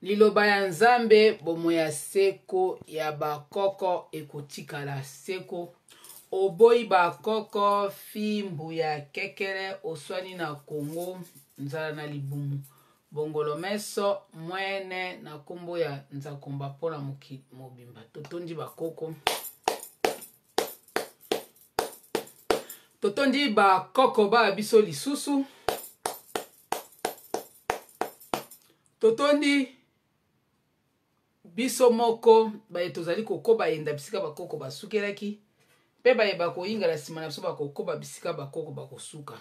Liloba ya Nzambe, bomoi ya seko ya bakoko ekotikala seko. Oboyi bakoko, fimbu ya kekele, oswani na Congo, nzala na libumu, bongolomeso, mwene na kombo ya Nzakomba mpo na mokili mobimba. Totondi bakoko. Totondi bakoko ba biso lisusu. Totondi biso moko baye tozali kokoba yenda bisika bakoko basukelaki mpe baye bakoyingala nsima na biso bakokoba bisika bakoko bakosuka.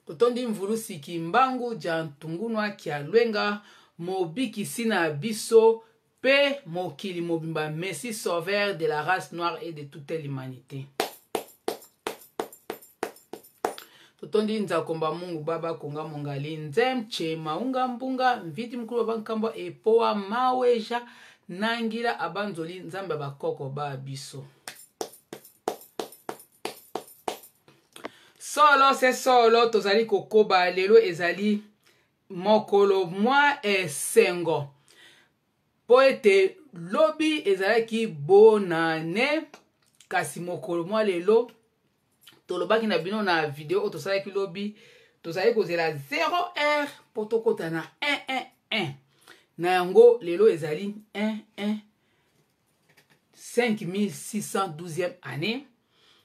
Totondi Mvulusi Kimbangu dia Ntungunua kia Lwenga mobikisi na biso mpe mokili mobimba, Messie sauveur de la race noire et de toute l'humanité. Totondi Nzakomba Mungu Baba Konga Mongali Nzemche Maunga Mbunga Mvidi Mukulu Baba Nkambwa Epoa Maweja Nangila Abanzoli Nzambe bakoko ba biso. Solo se solo tozali kokoba lelo ezali mokolo mwa esengo mpo ete lobi ezalaki bonane kasi mokolo mwa lelo tolobaki na bino na video oyo tosalaki lobi tozali kozela 0 heure mpo tokota na 111 na yango lelo ezali 11 5612e année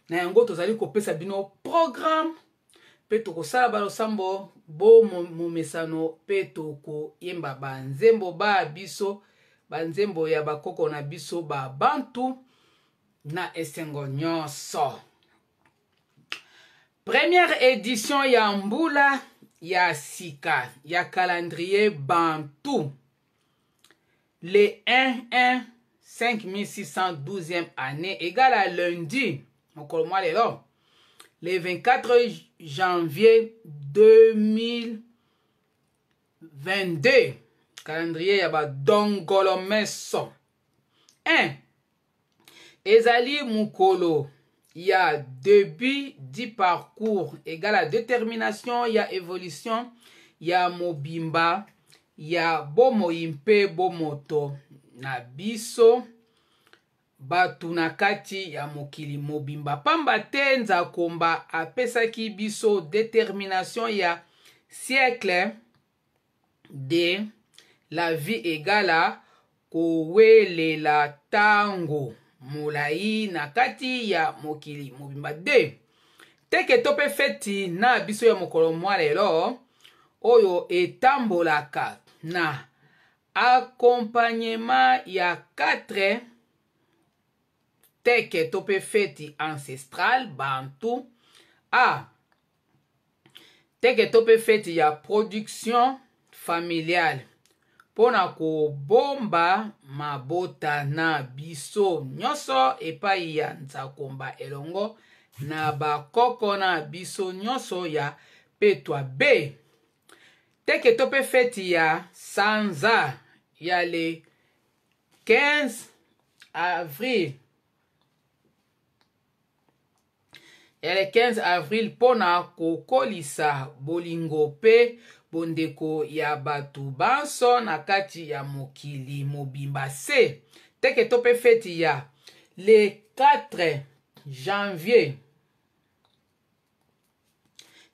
na yango tozali kopesa bino programme mpe tokosala balosambo bo momesano mpe tokoyemba banzembo ba biso banzembo ya bakoko na biso ba bantu na esengo nyonso. Première edition ya mbula ya sika ya calendrier bantu le 1 1 5612e année égale à lundi mokolo mwa lelo le 24 janvier 2022 calendrier ya badongolomeso 1 ezali mokolo ya debut du parcours égale à détermination ya évolution ya mobimba ya bomoi mpe bomoto na biso bato na kati ya mokili mobimba pamba te Nzakomba apesaki biso determination ya siècle de la vie egala kowelela tango molai na kati ya mokili mobimba. 2 teke to mpe feti na biso ya mokolo mwa lelo oyo etambolaka na accompagnement ya 4 teke to mpe feti ancestral bantu a Teke to mpe feti ya production familiale mpo na kobomba mabota na biso nyonso epai ya Nzakomba elongo na bakoko na biso nyonso ya petwa B. Teke to mpe feti ya sanza ya le 15 avril ya le 15 avril mpo na kokolisa bolingo mpe bondeko ya bato banso na kati ya mokili mobimba. C. Teke to mpe feti ya le 4 janvier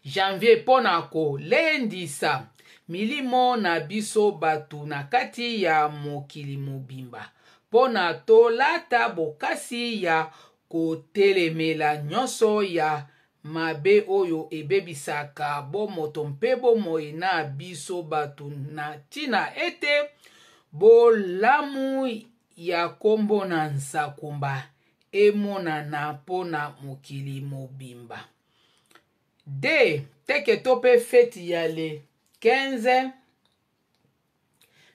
janvier mpo na kolendisa milimo na biso bato na kati ya mokili mobimba mpo na tolata bokasi ya kotelemela nyonso ya mabe oyo ebebisaka bomoto mpe bomoi na biso bato na ntina ete bolamu ya nkombo na Nsakumba emonana mpo na mokili mobimba. D. Teke to mpe feti ya le 15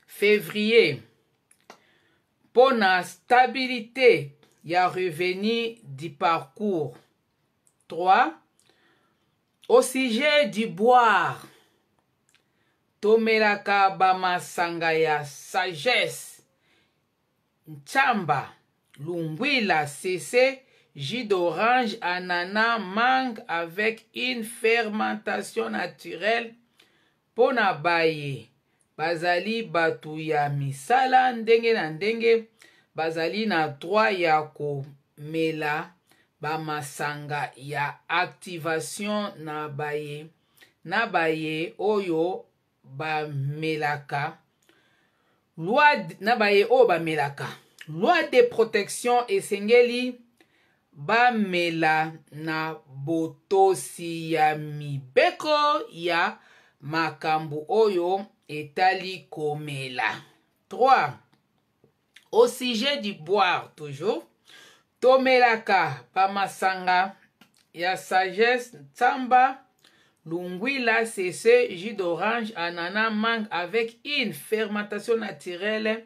fevrier mpo na stabilite ya revenu du parcours. 3. Au sujet du boire, tomelaka bamasanga ya sagesse Ntsamba, lungwila, sese, jus d'orange, ananas, mangue avec une fermentation naturelle. Mpo na baye bazali bato ya misala ndenge na ndenge, bazali na droit ya komela ba masanga ya activation na baye na baye oyo bamelaka loi na baye oyo bamelaka loi de protection esengeli bamela na botosi ya mibeko ya makambo oyo etali komela. 3. Au sujet du boire toujours, tomelaka bamasanga ya sagesse, tsamba, lungwila, sese, jus d'orange, ananas, mangue avec une fermentation naturelle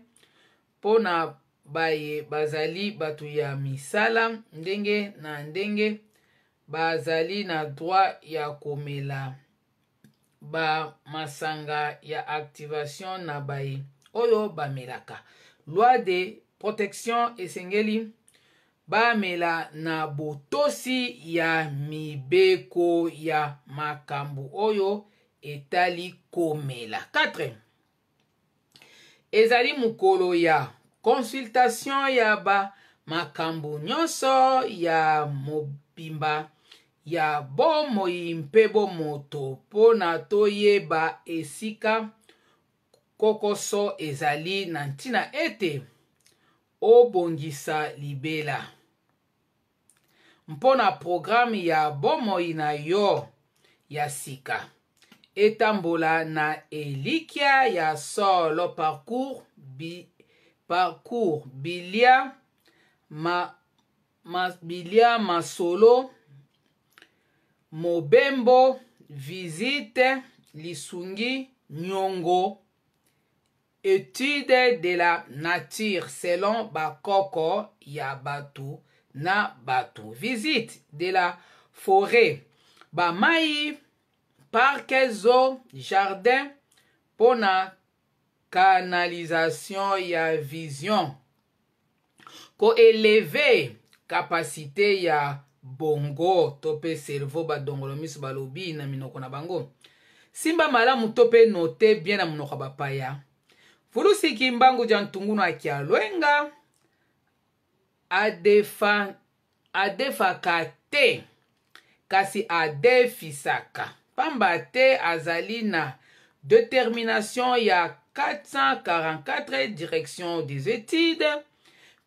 mpo na baye bazali bato ya misala ndenge na ndenge bazali na droit ya komela ba masanga ya activation na baye oyo bamelaka. Loi de protection esengeli bamela na botosi ya mibeko ya makambo oyo etali komela. 4. Ezali mokolo ya consultation ya ba makambo nyonso ya mobimba ya bomoi mpe bomoto mpo na toyeba esika kokoso ezali na ntina ete obongisa libela mpo na programe ya bomoi na yo ya sika etambola na elikya ya solo parcours bi, parcours bilia ma, ma, bilia masolo mobembo visite lisungi nyongo Etude de la nature selon ba koko ya batu na batu. Visite de la foret, ba mayi, parc, zoo, jardin pona canalisation ya vision. Ko elever capacite ya bongo to pe cerveau ba dongolo miso balobi na minoko na bango. Simba malamu to pe note bien na monoko ya bapaya. Fulusi Kimbangu dia Ntungunu Akialwenga adefa adefaka te kasi adefisaka pamba te azali na determination ya 444 direction des études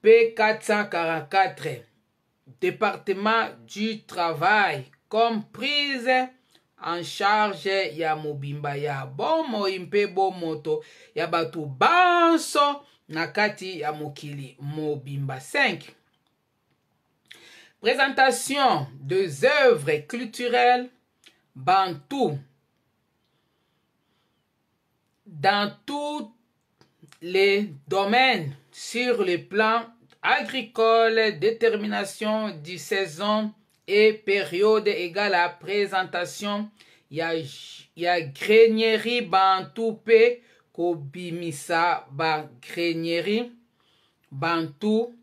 mpe 444 département du travail comme prise en charge ya mobimba ya bomoi mpe bomoto ya bato banso na kati ya mokili mobimba. 5. Présentation des œuvres culturelles bantou dans tous les domaines sur le plan agricole, détermination du saison et période égale à présentation ya, ya grainerie bantou mpe kobimisa ba grainerie bantou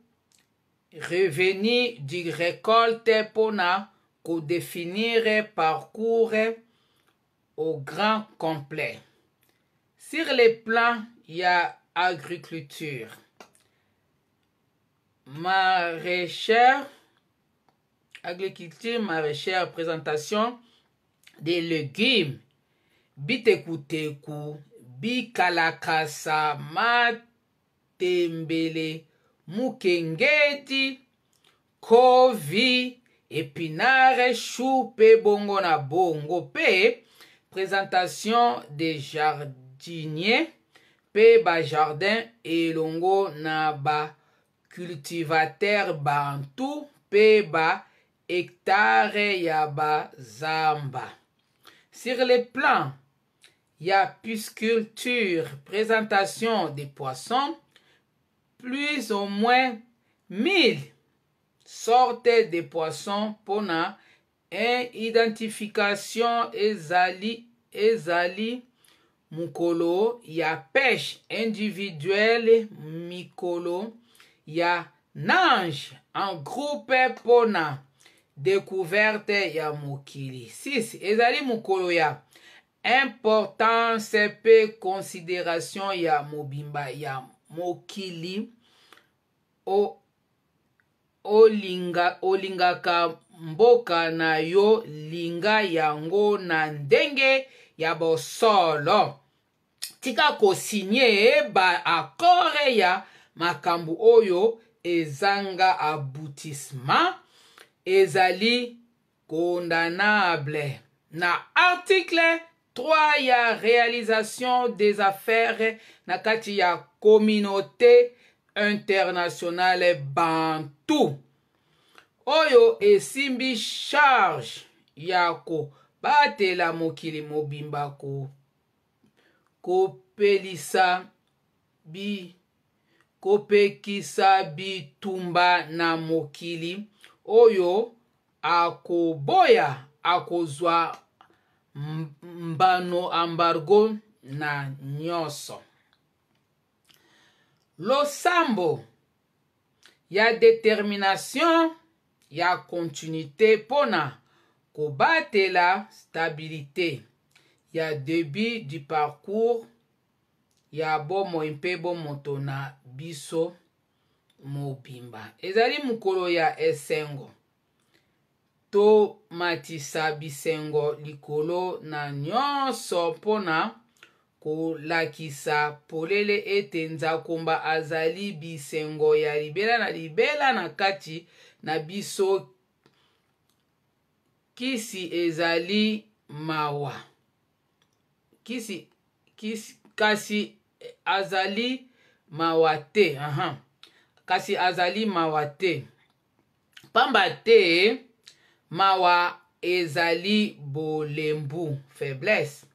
revenu du récolte mpona kodefinir parcours au grand complet. Sur le plan ya agriculture, maraîchère, agriculture maraîchère, présentation des légumes, bitekuteku, bikalakasa, matembele, mukengedi, kovi, epinare, chou pe bongo na bongo pe présentation des jardiniers pe ba jardin elongo na ba cultivateurs bantu pe ba hectare ya ba zamba. Sur le plan ya pisciculture, présentation des poissons, plus ou moins 1000 sortes de poissons mpona identification ezali ezali mokolo ya pêche individuelle mikolo ya nage en groupe mpona découverte ya mokili. 6. Ezali mokolo ya Importance mpe consideration ya mobimba ya mokili o, olinga, olingaka mboka na yo linga yango na ndenge ya bosolo. Tika ko-signe ba accord ya makambo oyo ezanga aboutissement ezali condamnable na article 3 ya realisation des affaires na kati ya communauté internationale bantou oyo esimbi charge ya kobatela mokili mobimba ko kopelisa bi kopekisa bitumba na mokili oyo akoboya akozwa mbano embargo na nyonso. Losambo ya determination ya continuite mpo na kobatela stabilite ya debut du parcours ya bomoi mpe bomoto na biso mobimba. Ezali mokolo ya esengo. Tomatisa bisengo likolo na nyonso mpo na kolakisa polele ete Nzakomba azali bisengo ya libela na libela na kati na biso. Kisi ezali mawa. Kisi, kisi, kasi azali mawa te. Aha. Kasi azali mawa te. Pamba te mawa ezali bolembu, faiblesse.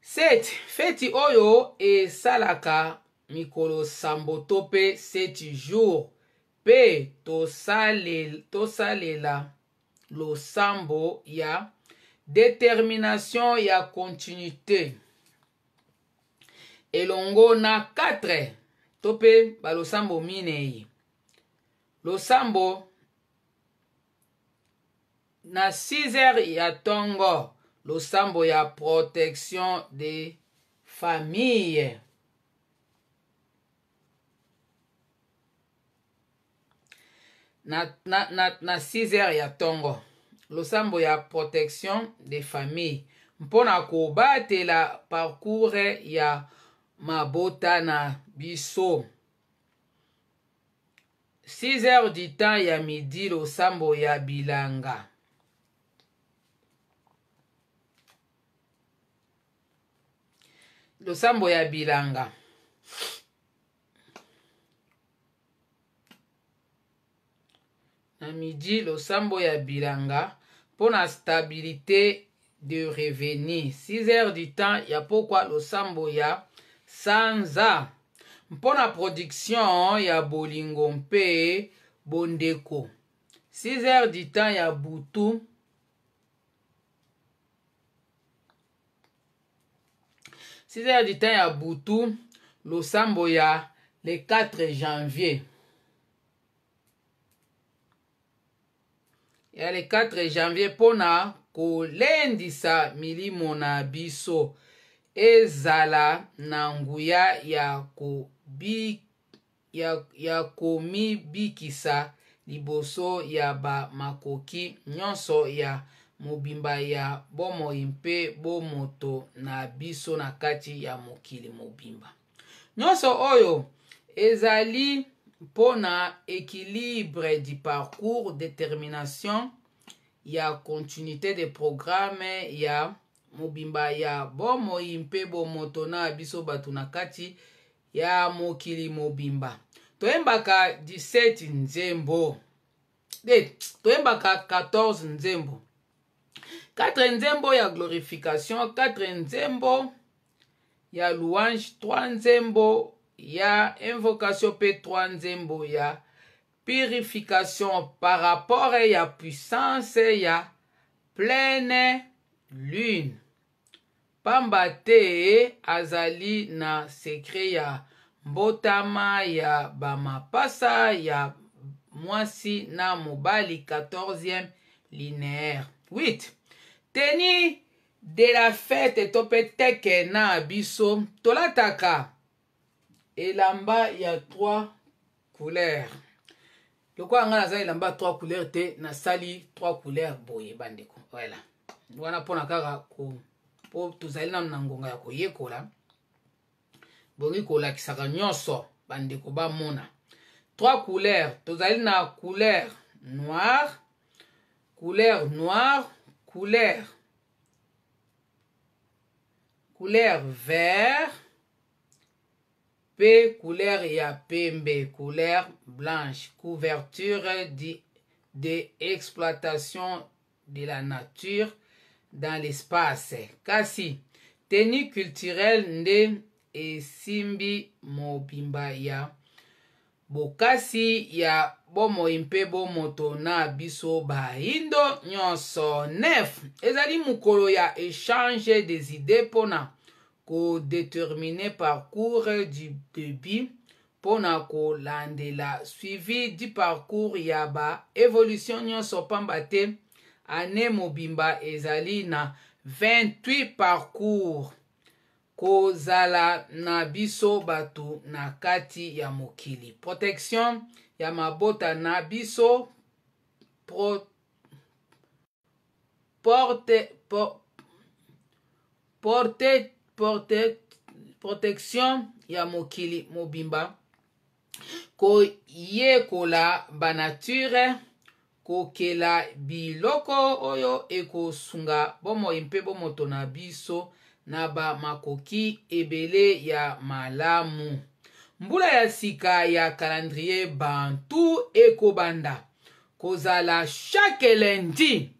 7 feti oyo esalaka mikolo sambo to pe 7 jours pe tosalela losambo ya determination ya continuite elongo na 4 to pe balosambo minei. Losambo na 6 heures ya tongo, losambo ya protection de famille. Na, na, na, na 6 heures ya tongo, losambo ya protection de famille mpo na kobatela parcours ya mabota na biso. 6 heures du temps ya midi losambo ya bilanga. Losambo ya bilanga. Na midi losambo ya bilanga mpo na stabilite de revenu. 6 heures du temps ya pokwa losambo ya sanza mpo na production ya bolingo mpe bondeko. 6 heures du temps ya butu 6 heures du temps ya butu losambo ya le 4 janvier ya le 4 janvier mpo na kolendisa milimo na biso ezala na nguya ya kobi, ya, ya komibikisa liboso ya ba makoki nyonso ya mobimba ya bomoi mpe bomoto na biso na kati ya mokili mobimba. Nyonso oyo ezali mpo na equilibre du parcours determination ya continuité de programme ya mobimba ya bomoi mpe bomoto na biso bato na kati ya mokili mobimba. Toyembaka 17 nzembo. Te, toyembaka 14 nzembo. 4 nzembo ya glorification, 4 nzembo ya louange, 3 nzembo ya invocation pe 3 nzembo ya purification par rapport ya puissance ya pleine lune. Pamba te azali na secret ya mbotama ya ba mapasa ya mwasi na mobali 14e lineaire. 8. Tenue. de la fete to mpe teke na biso tolataka elamba ya 3 couleur. Lokola ngai naza elamba ya 3 couleur te, nasali 3 couleur boye bandeko. Voilà, wana mpona kaka ko mpo tozali nanu na ngonga ya koyekola, bongi kolakisaka nyonso bandeko bamona. 3 couleur, tozali na couleur noire, couleur noire, couleur vert pe couleur ya pembe, couleur blanche. Couverture de exploitation de la nature dans l'espace. Kasi tenue culturelle nde esimbi mobimba ya bokasi ya bomoi mpe bomoto na biso bayindo nyonso. 9 ezali mokolo ya échange des idées mpona kodéterminer parcours du début, mpona kolandela suivi du parcours ya ba évolution nyonso, pamba te année mobimba ezali na 28 parcours. Kozala na biso bato na kati ya mokili, protection ya mabota na biso, porte, porte, porte, protection ya mokili mobimba, koyekola banature, kokela biloko oyo ekosunga bomoi mpe bomoto na biso na bamakoki ebele ya malamu. Mbula ya sika ya calendrier bantu ekobanda kozala chaque lundi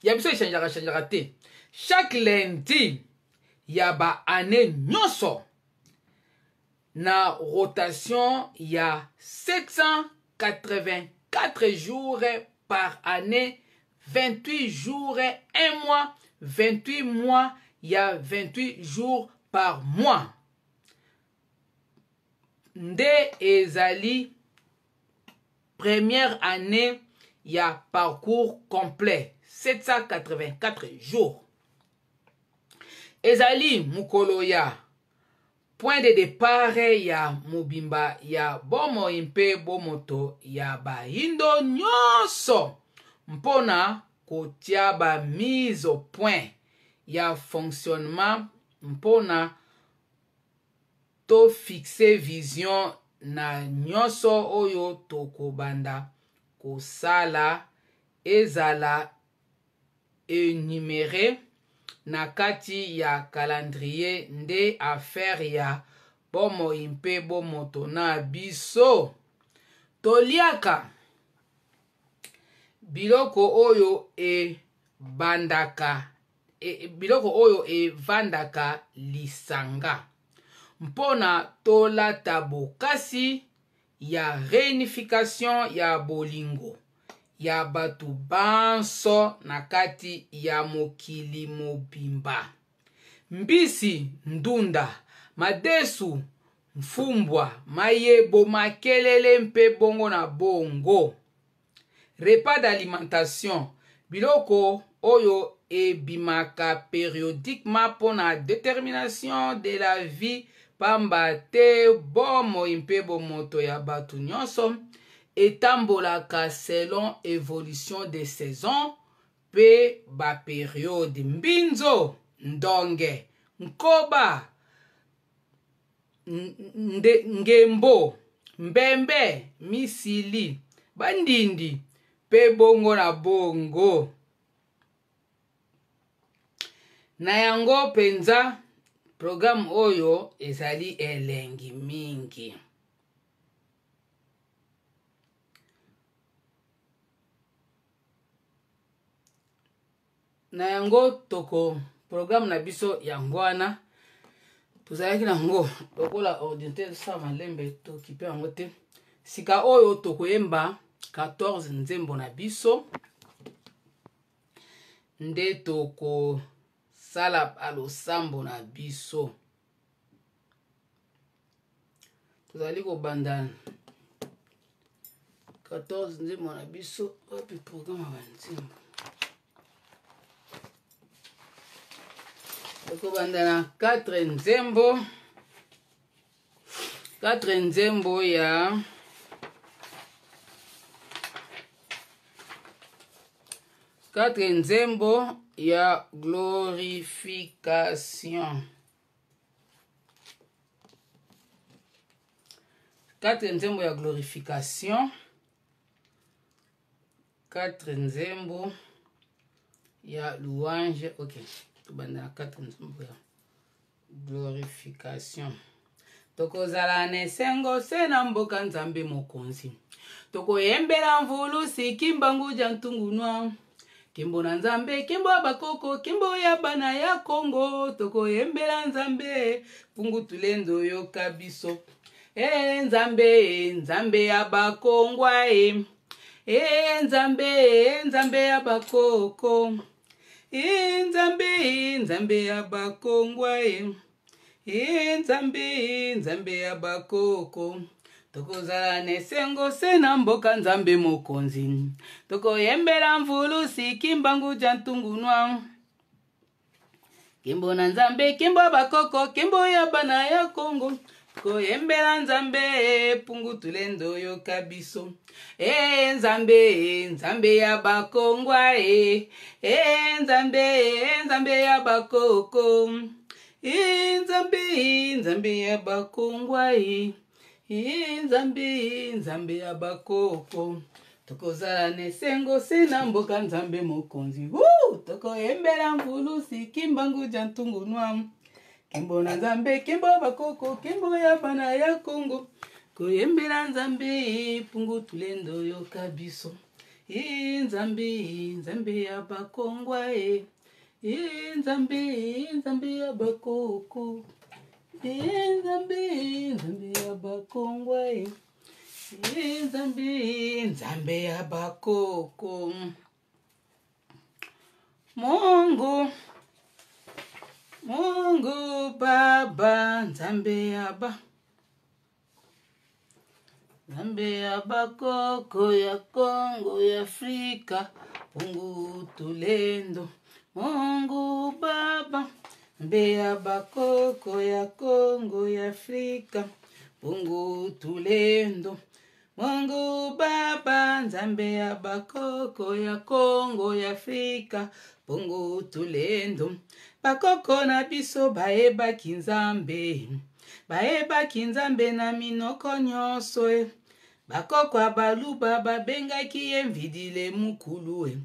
ya biso, echangeaka changeaka te, chaque lundi ya baannée nyonso na rotation ya 784 jours par année, 28 jours un mois, 28 mois ya 28 jours par mois nde ezali première année ya parcours complet, 784 jours. Ezali mokolo ya point de départ ya mobimba ya bomoi mpe bomoto ya bayindo nyonso, mpona kotia ba mise au point ya fonctionnement, mpona tofixe vision na nyonso oyo tokobanda kosala, ezala énuméré na kati ya calendrier nde affaire ya bomoi mpe bomoto na biso. Toliaka biloko oyo ebandaka biloko oyo evandaka lisanga, mpona tolata bokasi ya réunification ya bolingo ya bato banso na kati ya mokili mobimba. Mbisi, ndunda, madesu, mfumbwa, mayebo, makelele mpe bongo na bongo. Repas d'alimentation, biloko oyo ebimaka périodiquement mpona détermination de la vie, pamba te bomoi mpe bomoto ya bato nyonso etambolaka selon évolution des saisons mpe baperiode. Mbinzo, ndonge, nkoba, ngembo, mbembe, misili, bandindi mpe bongo na bongo. Na yango mpenza programme oyo ezali elengi mingi. Na yango toko programme na biso yango wana tozalaki nango lokola ordinateur esala malembe, tokipe yango te. Sika oyo tokoyemba 14 nzembo na biso nde tokosala balosambo na biso. Tozali kobanda 14 nzembo na biso. Wapi programme ya banzembo? Tokobanda na 4 nzembo. 4 nzembo ya 4 nzembo ya glorification. 4 nzembo ya glorification. 4 nzembo ya louange. Ok, tobanda na 4 nzembo ya glorification. Tokozala na esengo se na mboka Nzambe Mokonzi. Tokoyembela mvulusi Kimbangu dia ntungunwa. Kimbo na Nzambe, kimbo ya bakoko, kimbo ya bana ya Kongo. Tokoyembela Nzambe, pungu tulendo yoka biso. E Nzambe, Nzambe ya bakongwa e. E Nzambe, Nzambe ya bakoko. E Nzambe, Nzambe ya bakongwa e. E Nzambe, Nzambe ya bakoko. Tokozala na esengo se na mboka Nzambe Mokonzi. Tokoyembela mvulusi Kimbangu dia ntungunwa. Kimbo na Nzambe, kimbo ya bakoko, kimbo ya bana ya Kongo. Koyembela Nzambe, pungu tulendo yoka biso. E Nzambe, Nzambe ya bakongwa e. E Nzambe, Nzambe ya bakoko. E Nzambe, Nzambe ya bakongwa e. E Nzambe, Nzambe ya bakoko. Tokozala na esengo se na mboka Nzambe Mokonzi. Woo! Tokoyembela mvulusi Kimbangu dia ntungunwa. Kimbo na Nzambe, kimbo bakoko, kimbo ya bana ya Kongo. Koyembela Nzambe, pungu tulendo yoka biso. E Nzambe, Nzambe ya bakongwa e. E Nzambe, Nzambe ya bakoko. E Nzambe, Nzambe ya bakongwa e. E Nzambe, Nzambe ya bakoko. Mungu, Mungu Baba, Nzambe ya ba. Nzambe ya bakoko ya Kongo ya Afrika, pungu tulendo. Mungu Baba, Nzambe ya bakoko ya Kongo ya Afrika, pungu tulendo. Mungu Baba, Nzambe ya bakoko ya Kongo ya Afrika, pungu tulendo. Bakoko na biso bayebaki Nzambe, bayebaki Nzambe na minoko nyonso e. Bakoko ya Baluba babengaki ye Mvidile Mukulu e.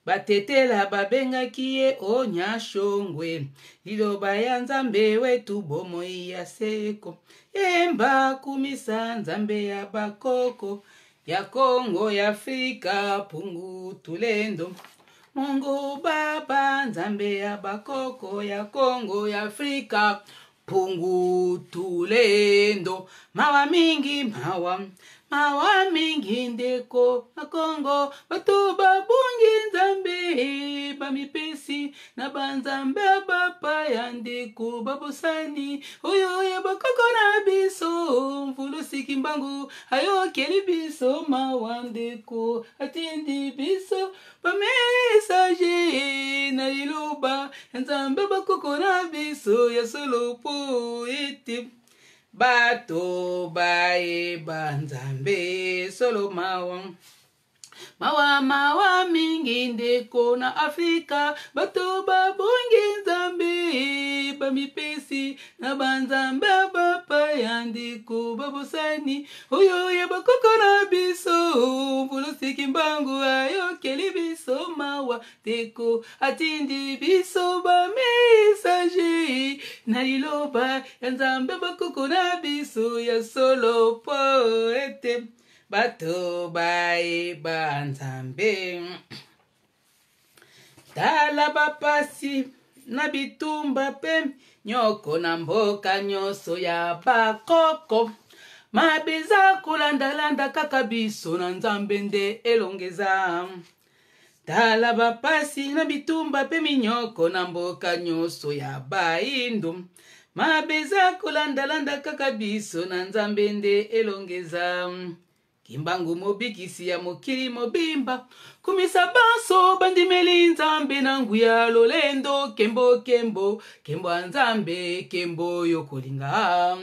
Batetela babengaki ye Onyashongwe. Liloba ya Nzambe wetu bomoi ya seko. Yemba kumisa Nzambe ya bakoko ya Kongo ya Afrika, pungu tulendo. Mungu Baba, Nzambe ya bakoko ya Kongo ya Afrika, pungu tulendo. Mawa mingi mawa, mawa mingi ndeko na Kongo, bato babungi Nzambe, bamipesi na banzambe bapaya ndeko babosani oyo ya bakoko na biso. Mvulusi Kimbangu ayokeli biso mawa ndeko, atindi biso bamessage na liloba ya Nzambe bakoko na biso ya solo po ete bato bayeba Nzambe solo. Mawa mawa mawa mingi ndeko na Afrika, bato babongi Nzambe, bamipesi na banzambe bapaya ndeko babosani oyo ya bakoko na biso. Mvulusi Kimbangu ayokeli biso mawa ndeko, atindi biso bamessage na liloba ya Nzambe bakoko na biso ya solo po ete bato bayeba Nzambe. Tala bapasi na bitumba pe nyoko na mboka nyonso ya bakoko, mabe eza kolandalanda kaka biso na Nzambe nde elongeza. Tala bapasi na bitumba pe minyoko na mboka nyonso ya baindu, mabe eza kolandalanda kaka biso na Nzambe nde elongeza. Kimbangu mobikisi ya mokili mobimba, kumisa banso bandimeli Nzambe na nguya lolendo, kembo kembo kembo ya Nzambe, kembo yo kolinga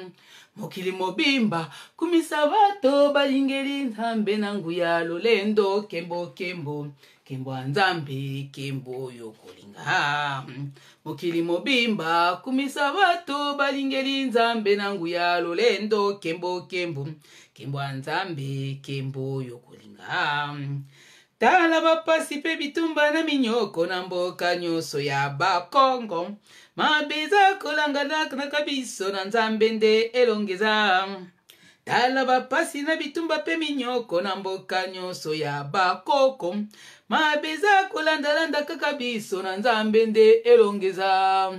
mokili mobimba, kumisa bato balingeli Nzambe na nguya lolendo, kembo kembo kembo ya Nzambe, kembo yo kolinga mokili mobimba, kumisa bato balingeli Nzambe na nguya lolendo, kembo kembo kembo ya Nzambe, kembo yo kolinga. Tala bapasi mpe bitumba na minyoko na mboka nyonso ya Bakongo, mabe eza kolanganaka biso na Nzambe nde elongeza. Tala bapasi na bitumba mpe minyoko na mboka nyonso ya bakoko, mabe eza kolandalanda kaka biso na Nzambe nde elongeza.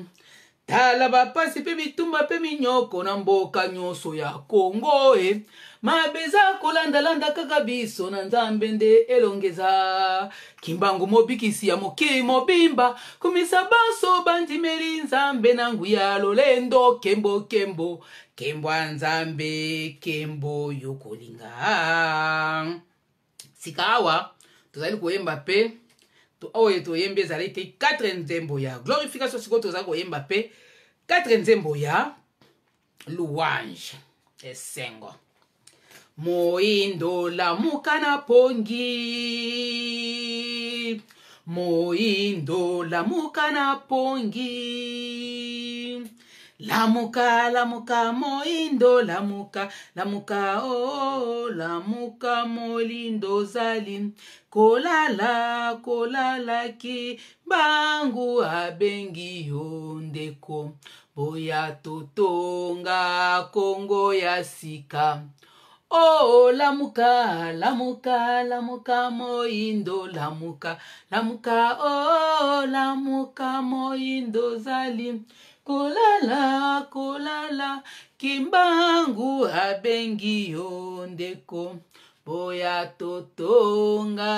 Tala bapasi mpe bitumba mpe minyoko na mboka nyonso ya Kongo e, mabe eza kolandalanda kaka biso na Nzambe nde elongeza. Kimbangu mobikisi ya mokili mobimba, kumisa banso bandimeli Nzambe na nguya lolendo, kembo kembo kembo ya Nzambe, kembo yo kolinga. Sika awa tozali koyemba mpe oyo toyembi ezali te 4 nzembo ya glorification, sikoyo tozali koyemba mpe 4 nzembo ya louange, esengo. Moindo lamuka na pongi, moindo lamuka na pongi, lamuka lamuka moindo lamuka lamuka oh, lamuka molindo ozali kolala kolalaki bangu abengi yo ndeko, boya totonga Kongo ya sika. Oh, lamuka lamuka lamuka moindo lamuka lamuka oh, lamuka moindo ozali kolala kolala Kimbangu abengi yo ndeko, boya totonga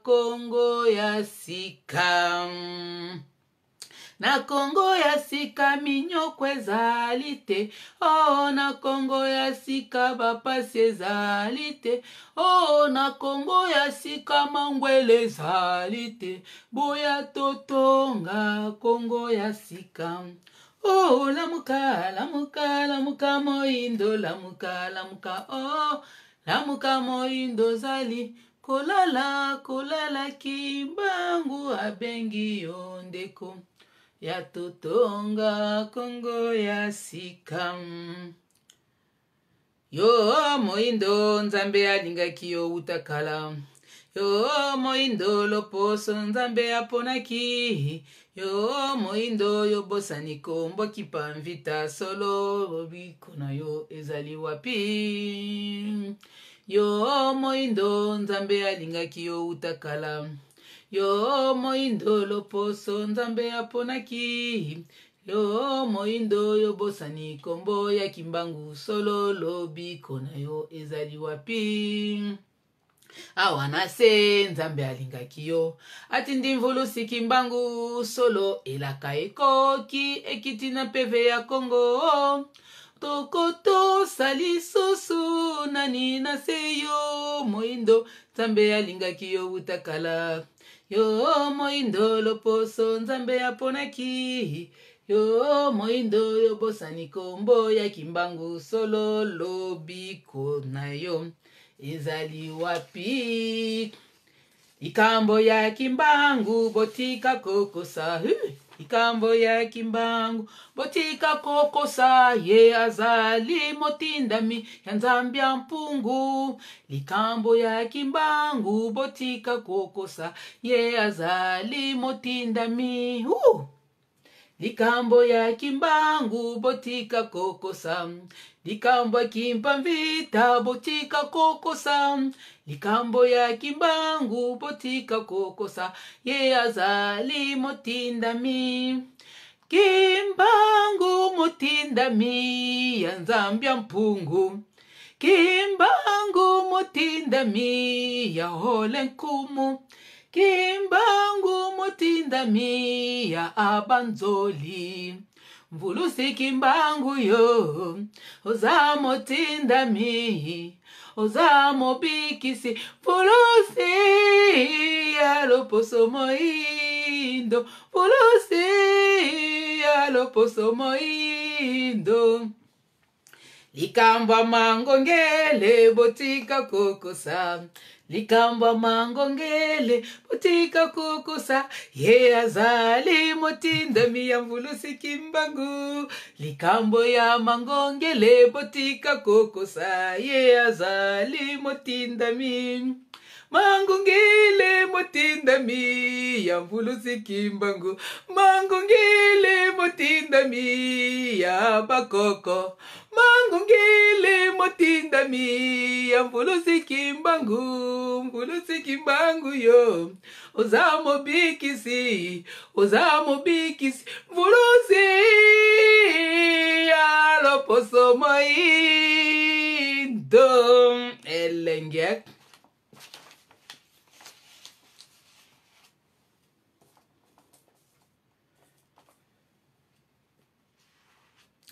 Kongo ya sika. Na Kongo ya sika minyoko ezali te, oh, na Kongo ya sika bapasi ezali te, oh, na Kongo ya sika mangwele ezali te, boya totonga Kongo ya sika. Oh, lamuka lamuka lamuka moindo lamuka lamuka oh, lamuka moindo ozali kolala kolala Kimbangu abengi yo ndeko, ya totonga Kongo ya sika. Yo moindo Nzambe alingaki yo wuta kala, yo moindo loposo Nzambe aponaki, yo moindo yo bosani kombo kipa mvita solo lobiko na yo ezali wapi. Yo moindo Nzambe alingaki yo wuta kala, yo moindo loposo Nzambe aponaki, yo moindo yo bosani kombo ya Kimbangu solo lobiko na yo ezali wapi. Awa na se Nzambe alingaki yo, atindi mvulusi Kimbangu solo elaka ekoki ekiti na mpeve ya Kongo. Tokotosa lisusu nani na se, yo moindo Nzambe alingaki yo wuta kala, yo moindo loposo Nzambe aponaki, yo moindo yo bosani kombo ya Kimbangu solo lobiko na yo ezali wapi. Likambo ya Kimbangu botika kokosa, likambo ya Kimbangu botika kokosa, ye azali motindami ya Nzambe ya mpungu. Likambo ya Kimbangu botika kokosa, ye azali motindami. Likambo ya Kimbangu botika kokosa, likambo ya Kimpa Mvita botika kokosa, likambo ya Kimbangu botika kokosa, ye azali motindami. Kimbangu motindami ya Nzambe ya mpungu, Kimbangu motindami ya Ole Nkumu, Kimbangu motindami ya Abanzoli. Mvulusi Kimbangu yo, oza motindami, oza mobikisi. Mvulusi ya loposo moindo, Mvulusi ya loposo moindo. Likambo ya mangongele botika kokosa, likambo ya mangongele botika kokosa, ye azali motindami ya Mvulusi Kimbangu. Likambo ya mangongele botika kokosa, ye azali motindami. Mangongele motindami ya Mvulusi Kimbangu, mangongele motindami ya bakoko, mangongele motindami ya Mvulusi Kimbangu. Mvulusi Kimbangu yo, oza mobikisi, oza mobikisi. Mvulusi ya loposo moindo elenge.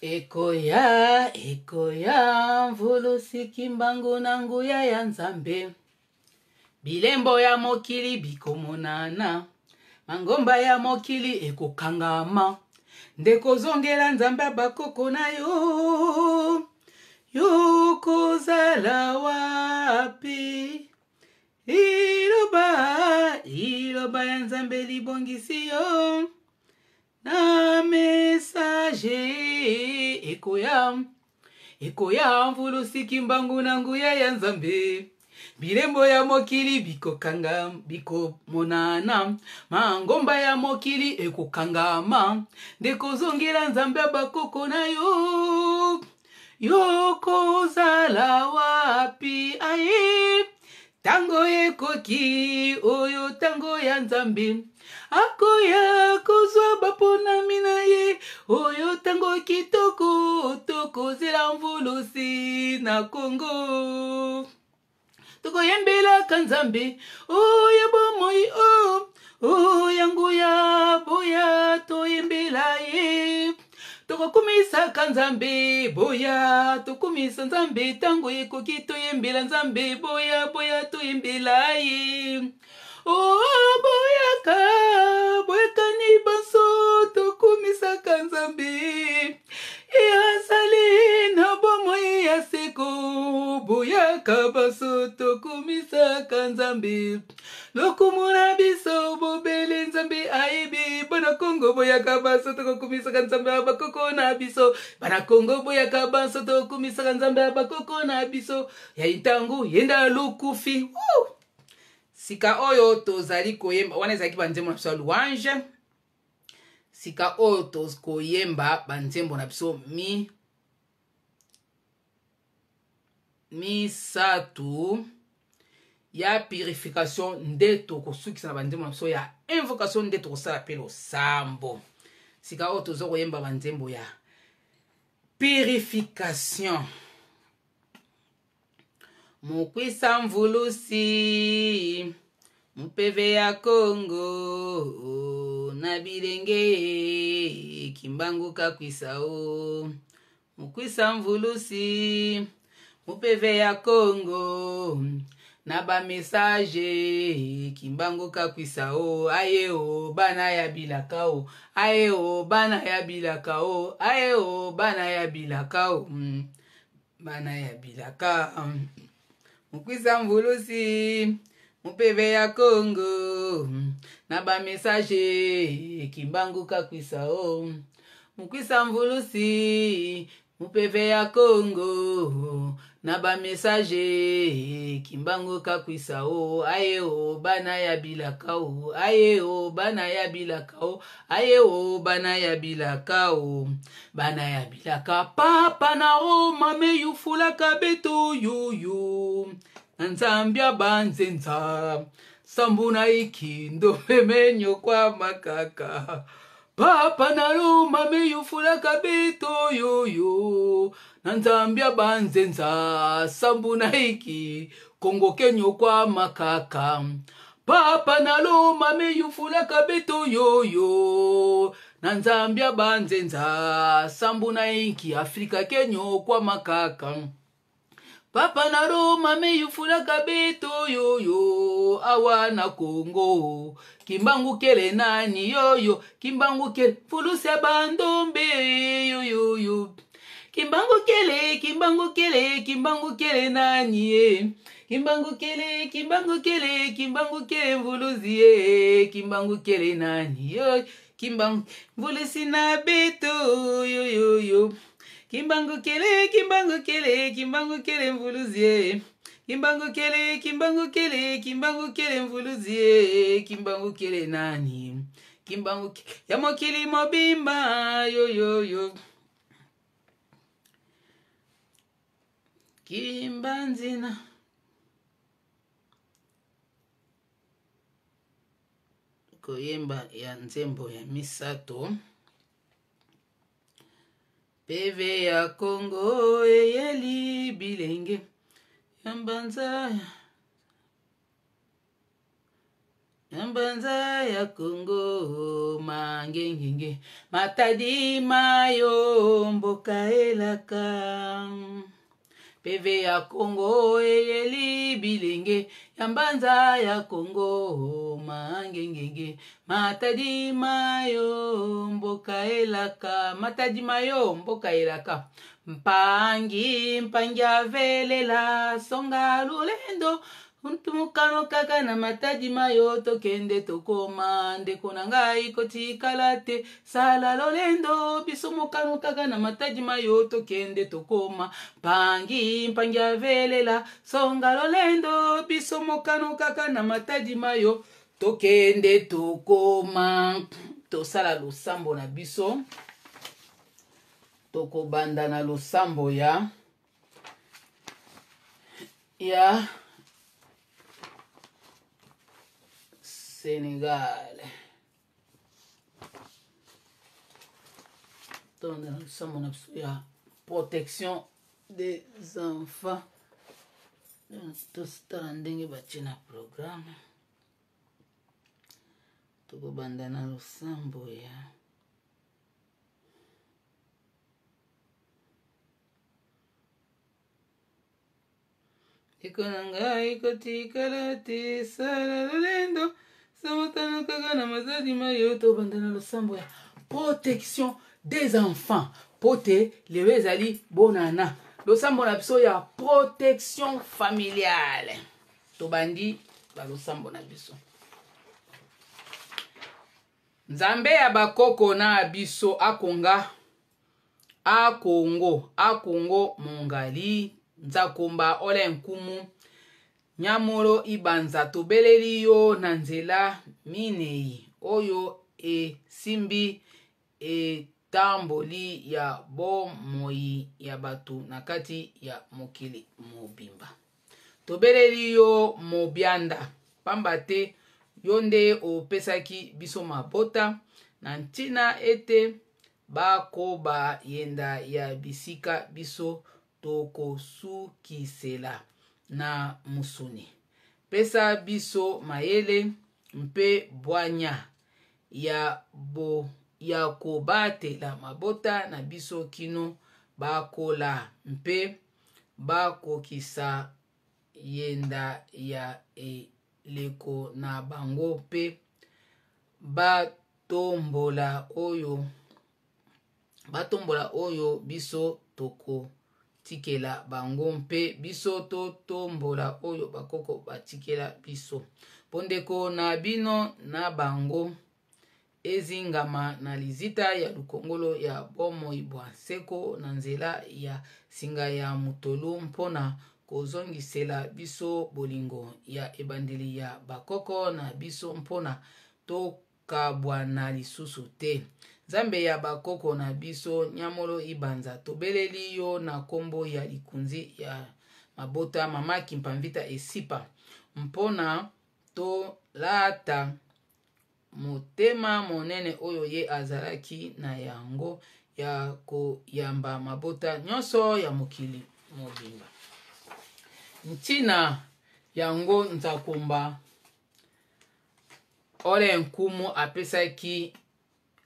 Ekoya, ekoya, Mvulusi Kimbangu na nguya ya Nzambe. Bilembo ya mokili bikomonana, mangomba ya mokili ekokangama. Ndeko zongela Nzambe ya bakoko na yo, yo kozala wapi? Liloba, liloba ya Nzambe libongisi yo na message ekoya, ekoya. Mvulusi Kimbangu na nguya ya Nzambe. Bilembo ya mokili bikokanga, bikomonana, mangomba ya mokili ekokangama. Ndeko zongela Nzambe ya bakoko na yo, yo kozala wapi? Aye tango ekoki, oyo tango ya Nzambe akoya kozwa baponami na ye. Oyo tango kitoko, tokozela Mvulusi na Kongo. Tokoyembelaka Nzambe oyo bomoi, o oyo nguya, boya toyembela ye. Tokokumisaka Nzambe, boya tokumisa Nzambe. Ntango ekoki toyembela Nzambe, boya, boya toyembela ye. O boyaka, boyakani banso, tokumisaka Nzambe, ye azali na bomoi ya seko. Boyaka banso, tokumisaka Nzambe, lokumu na biso bobele Nzambe ayebi. Bana Kongo, boyaka banso, tokokumisaka Nzambe ya bakoko na biso. Bana Kongo, boyaka banso, tokumisaka Nzambe ya bakoko na biso ya ntango yenda lukufi. Woo! Sika oyo tozali koyemba, wana ezalaki banzembo na biso ya louange. Sika oyo tokoyemba banzembo na biso misato ya purification, nde tokosukisa na banzembo na biso ya invocation, nde tokosala mpe losambo. Sika oyo toza koyemba banzembo ya purification. Mukwisa Mvulusi, mupeve ya Kongo na bilenge, Kimbangu kakwisa o. Mukwisa Mvulusi, mupeve ya Kongo na bamessage, Kimbangu kakwisa o. Aye o bana ya bilaka o, aye o bana ya bilaka o, aye o bana ya bilaka o, bana ya bilaka. Mukwisa Mvulusi, mupeve ya Kongo na bamessage, Kimbangu kakwisa o. Mukwisa Mvulusi, mupeve ya Kongo na bamessage, Kimbangu kakwisa o. Aye o bana ya bilaka o, aye o bana ya bilaka o, aye o bana ya bilaka o, bana ya bilaka. Papa na Roma meyufulaka beto yuyu na Nzambe abanzenza sambu na ikindo memenyokwama kaka. Papa na Roma meyufulaka beto yoyo na Nzambe abanzenza sambu na iki Kongo kenyokwama kaka. Papa na Roma meyufulaka beto yoyo. Na nzambia banzenza sambu na inki Afrika kenyokwama kaka. Papa na Roma meyufulaka beto yoyo awa na Kongo. Kimbangu kele nani yoyo, Kimbangu kele fulusi ya bandombe yoyoyo. Kimbangu kele, Kimbangu kele, Kimbangu kele nani ye. Kimbangu kele, Kimbangu kele, Kimbangu kele mvuluzi ye. Kimbangu kele nani yo, Kimbangu mvulusi na beto yoyoyo. Kimbangu kele, Kimbangu kele, Kimbangu kele mvuluzi ye. Kimbangu kele, Kimbangu kele, Kimbangu kele mvuluzi ye. Kimbangu kele nani? Kimbangu kele ya mokili mobimba yoyoyo. Kimbanzina. Koyemba ya nzembo ya misato. PV ya Congo eyeli bilenge ya mbanza ya mbanza ya Congo mangengenge matadi mayo mboka elaka. PV ya Congo eyeli bilenge ya mbanza ya Congo mangengenge matadi mayo mboka elaka matadi mayo mboka elaka mpangi mpangi avelela songa lolendo mukano kaka na matadi mayo tokende tokoma ndeko na ngai kotikala te sala lolendo biso mokano kaka na matadi mayo tokende tokoma mpangi mpangi avelela songa lolendo biso mokano kaka na matadi mayo tokende tokoma. Tosala losambo na biso, tokobanda na losambo ya Senegal. Tobanda na losambo na biso ya protection des enfants. Tosala ndenge batie na programme. Tokobanda na losambo ya ndeko na ngai kotikala te sala lolendo samotano kaka na mazali mayo. Tobanda na losambo ya protection des enfants po te lelo ezali bonana losambo na biso ya protection familiale. Tobandi balosambo na biso. Nzambe ya bakoko na biso akonga akongo akongo mongali nzakomba ole nkumu nyamolo ibanza tobeleli yo na nzela minei oyo esimbi etamboli ya bomoi ya bato na kati ya mokili mobimba. Tobeleli yo mobianda pamba te yo nde opesaki biso mabota na ntina ete bakoba yenda ya bisika biso tokosukisela na musuni. Pesa biso mayele mpe bwanya ya kobatela mabota na biso kino bakola mpe bakokisa yenda ya eleko na bango mpe batombola oyo biso tokotikela bango mpe biso totombola oyo bakoko batikela biso. Pondeko na bino na bango ezingama na lizita ya lukongolo ya bomoi bwa seko na nzela ya singa ya mutolu mpona kozongisela biso bolingo ya ebandeli ya bakoko na biso mpona tokabwana lisusu te. Nzambe ya bakoko na biso nyamolo ibanza tobeleli yo na nkombo ya likunzi ya mabota mama Kimpamvita esipa mpona tolata motema monene oyo ye azalaki na yango ya koyamba mabota nyonso ya mokili mobimba. Ntina yango nzakomba ole nkumu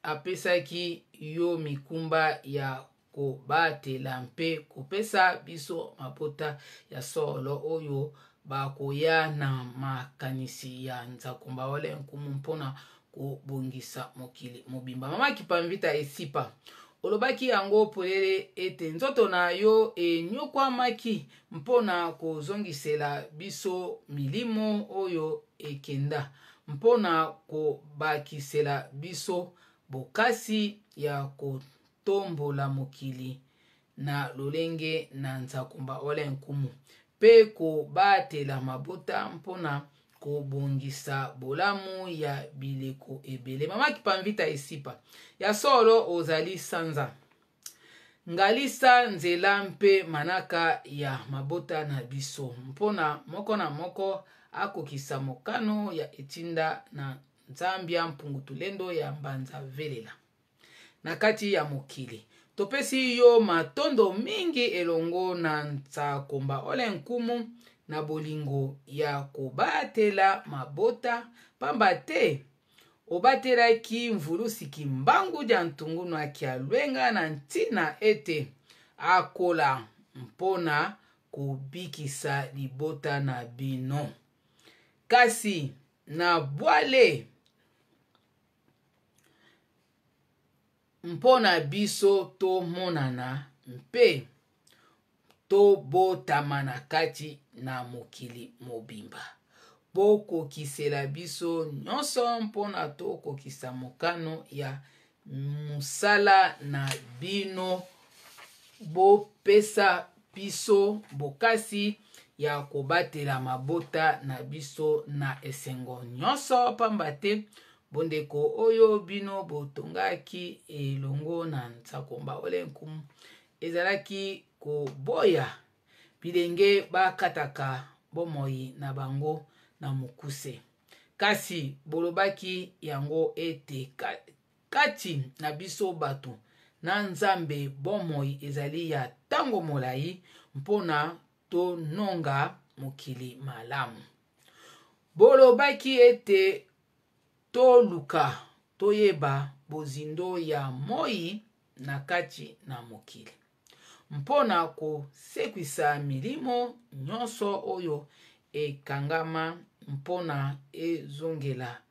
apesaki yo mikumba ya kobatela mpe kopesa biso mabota ya solo oyo bakoya na makanisi ya Nzakomba Wale Nkumu mpona kobongisa mokili mobimba. Mama Kipamvita Esipa, olobaki yango polele ete nzoto na yo enyokwamaki mpo na kozongisela biso milimo oyo ekenda, mpo na kobakisela biso bokasi ya kotombola mokili na lolenge na Nzakomba Ole Nkumu mpe kobatela mabota mpo na kobongisa bolamu ya bileko ebele. Mama Kipamvita Esipa, ya solo ozali sanza ngalisa nzela mpe manaka ya mabota na biso mpo na moko na moko akokisa mokano ya etinda na Nzambia Mpungu Tulendo ya Mbanza Velela. Na kati ya mokili. Topesi yo matondo mingi elongo na Nsakomba Ole Nkumu na bolingo ya kobatela mabota, pamba te obatelaki Mvulusi Kimbangu dia Ntungu na Kialwenga na ntina ete akola mpo na kobikisa libota na bino. Kasi na bwale mpo na biso tomonana mpe tobotama na kati na mokili mobimba. Bokokisela biso nyonso mpo na tokokisa mokano ya mosala na bino. Bopesa biso bokasi ya kobatela mabota na biso na esengo nyonso, pamba te bondeko oyo bino botongaki elongo na Nsakomba Ole Nkumu ezalaki koboya bilenge bakataka bomoi na bango na mokuse. Kasi bolobaki yango ete kati na biso bato na Nzambe bomoi ezali ya ntango molai mpo na tononga mokili malamu. Bolobaki ete toluka toyeba bozindo ya moi na kati na mokili mpo na kosekwisa milimo nyonso oyo ekangama mpo na ezongela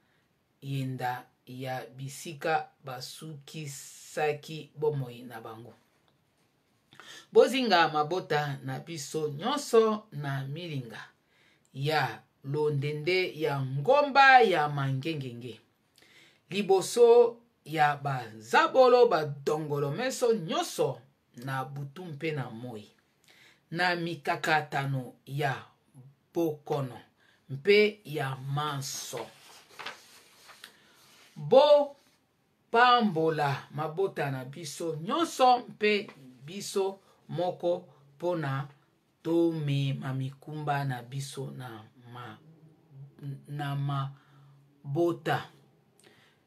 yenda ya bisika basukisaki bomoi na bango. Bozinga mabota na biso nyonso na milinga ya londende ya ngomba ya mangengenge, liboso ya bazabolo badongolomeso nyonso na butu mpe na moi, na mikakatano ya bokono mpe ya manso. Bopambola mabota na biso nyonso mpe biso moko mpo na tomema mikumba na biso na, ma, na mabota.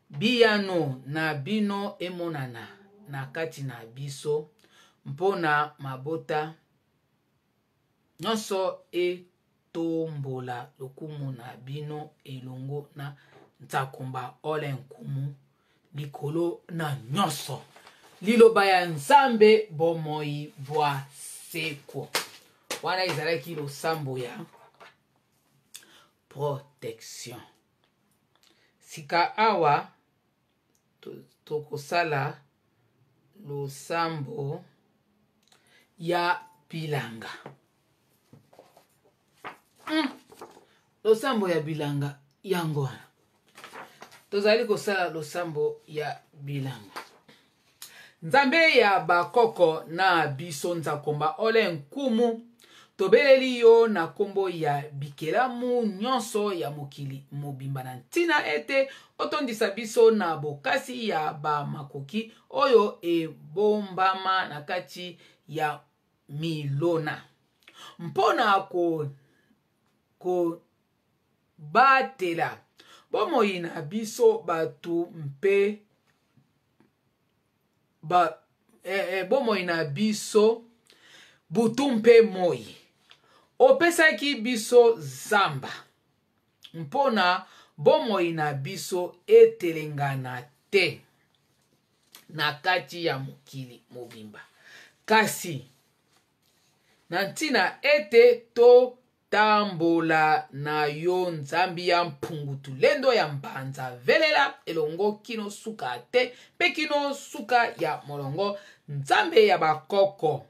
Biyano na bino emonana na kati na biso mpo na mabota nyonso etombola lokumu na bino elongo na Nsakomba Ole Nkumu likolo na nyonso. Liloba ya Nzambe, bomoi bwa seko. Wana ezalaki losambo ya protection. Sika awa tokosala losambo ya bilanga. Losambo ya bilanga yango wana tozali kosala losambo ya bilanga. Nzambe ya bakoko na biso Nzakomba Ole Nkumu, tobeleli yo na nkombo ya bikelamu nyonso ya mokili mobimba na ntina ete otondisa biso na bokasi ya bamakoki oyo ebombama na kati ya milona mpo na kobatela bomoi na biso bato mpe ba, bomoi na biso butu mpe moi. Opesaki biso zamba mpo na bomoi na biso etelengana te. na kati ya mokili mobimba. Kasi na ntina ete totambola na yo Nzambi ya mpungu tulendo ya mbanza velela elongo kino suka te mpe kino suka ya molongo Nzambe ya bakoko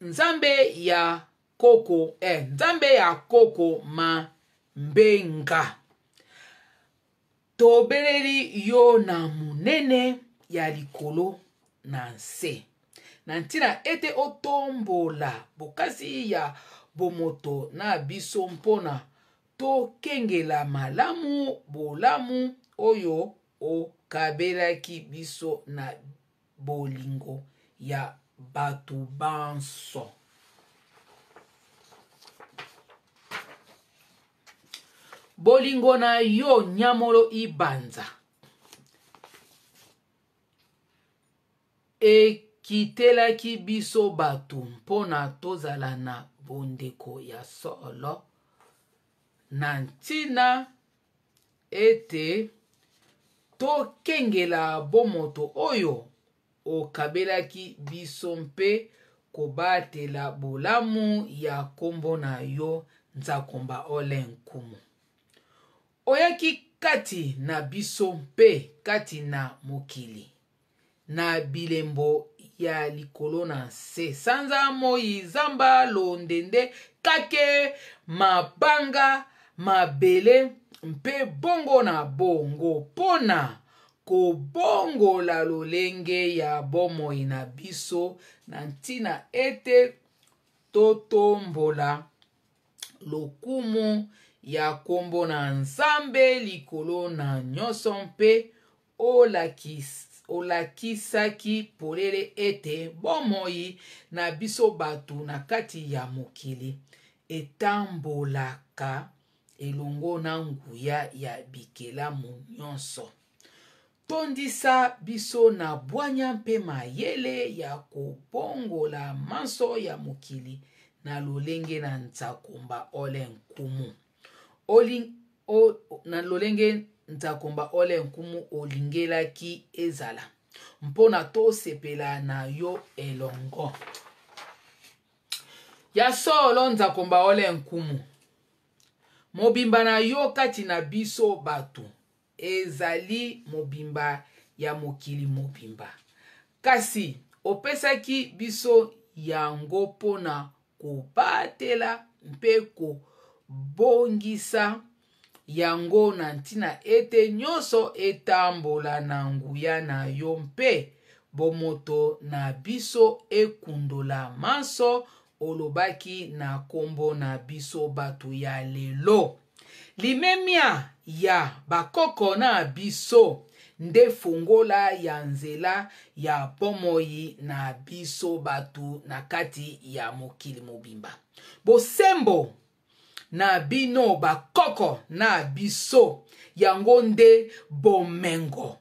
Nzambe ya koko eh, Nzambe ya koko mambenga Tobeleli yo na monene ya likolo na nse, na ntina ete otombola bokasi ya bomoto na biso mpo na tokengela malamu bolamu oyo okabelaki biso na bolingo ya bato banso. Bolingo na yo Nyamolo Ibanza ekitelaki biso bato mpo na tozala na bondeko ya solo na ntina ete tokengela bomoto oyo okabelaki biso mpe kobatela bolamu ya nkombo na yo Nzakomba Ole Nkumu. Oyaki kati na biso mpe kati na mokili na bilembo ya likolo na nse, sanza, moi, zamba, londende, kake, mabanga, mabele mpe bongo na bongo, mpo na kobongola lolenge ya bomoi na biso na ntina ete totombola lokumu ya nkombo na Nzambe likolo na nyonso mpe olakisaki polele ete bomoi na biso bato na kati ya mokili etambolaka elongo na nguya ya bikelamu nyonso. Tondisa biso na bwanya mpe mayele ya kobongola manso ya mokili na lolenge na Nzakomba Ole Nkumu. Oli, o, na lolenge Nzakomba Ole Nkumu olingelaki ezala, mpo na tosepela na yo elongo. Ya solo, Nzakomba Ole Nkumu, mobimba na yo kati na biso bato ezali mobimba ya mokili mobimba. Kasi opesaki biso yango mpo na kobatela mpe kobongisa yango na ntina ete nyonso etambola na nguya na yo mpe bomoto na biso ekundola manso olobaki na nkombo na biso bato ya lelo. Limemia ya bakoko na biso nde fongola ya nzela ya bomoi na biso bato na kati ya mokili mobimba. Bosembo na bino bakoko na biso yango nde bomengo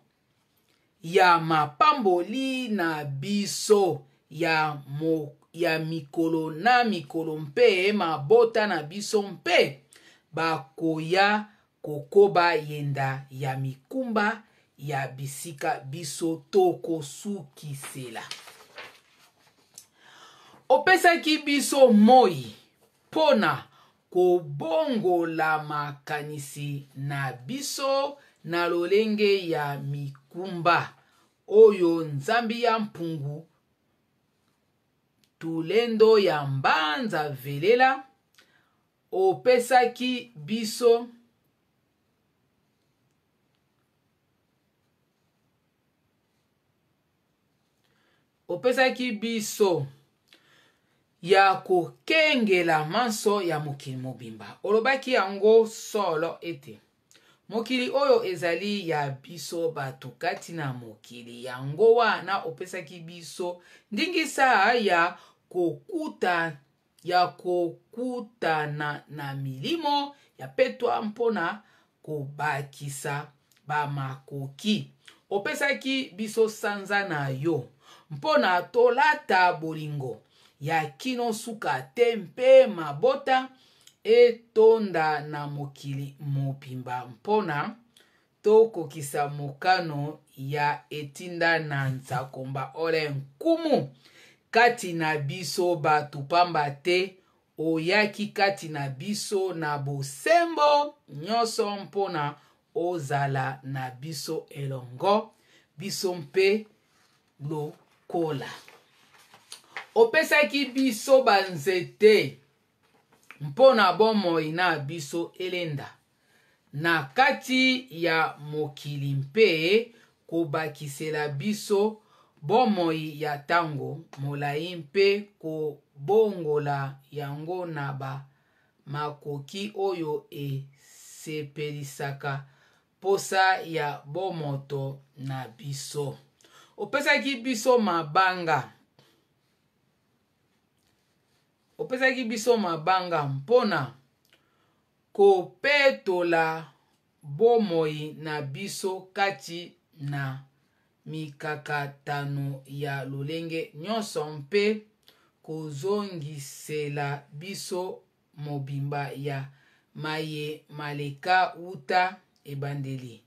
ya mapamboli na biso ya, mo, ya mikolo na mikolo mpe mabota na biso mpe bakoya kokoba yenda ya mikumba ya bisika biso tokosukisela. Opesaki biso moi mpo na kobongola makanisi na biso na lolenge ya mikumba oyo Nzambi ya Mpungu Tulendo ya Mbanza Velela opesaki biso. Opesaki biso ya kokengela manso ya mokili mobimba. Olobaki yango solo ete mokili oyo ezali ya biso bato kati na mokili. Yango wana opesaki biso ndingisa ya kokuta ya kokutana na milimo ya petwa mpo na kobakisa bamakoki. Opesaki biso sanza na yo mpo na tolata bolingo ya kino suka te mpe mabota etonda na mokili mobimba mpo na. tokokisa mokano ya etinda na Nzakomba Ole Nkumu kati na biso bato, pamba te oyaki kati na biso na bosembo nyonso mpo na ozala na biso elongo, biso mpe lokola. Opesaki biso banzete mpo na bomoi na biso elenda na kati ya mokili mpe kobakisela biso bomoi ya ntango molai mpe kobongola yango na ba makoki oyo esepelisaka mposa ya bomoto na biso. Opesaki biso mabanga. Opesaki biso mabanga mpo na kopetola bomoi na biso kati na mikakatano ya lolenge nyonso mpe kozongisela biso mobimba ya maye maleka uta ebandeli,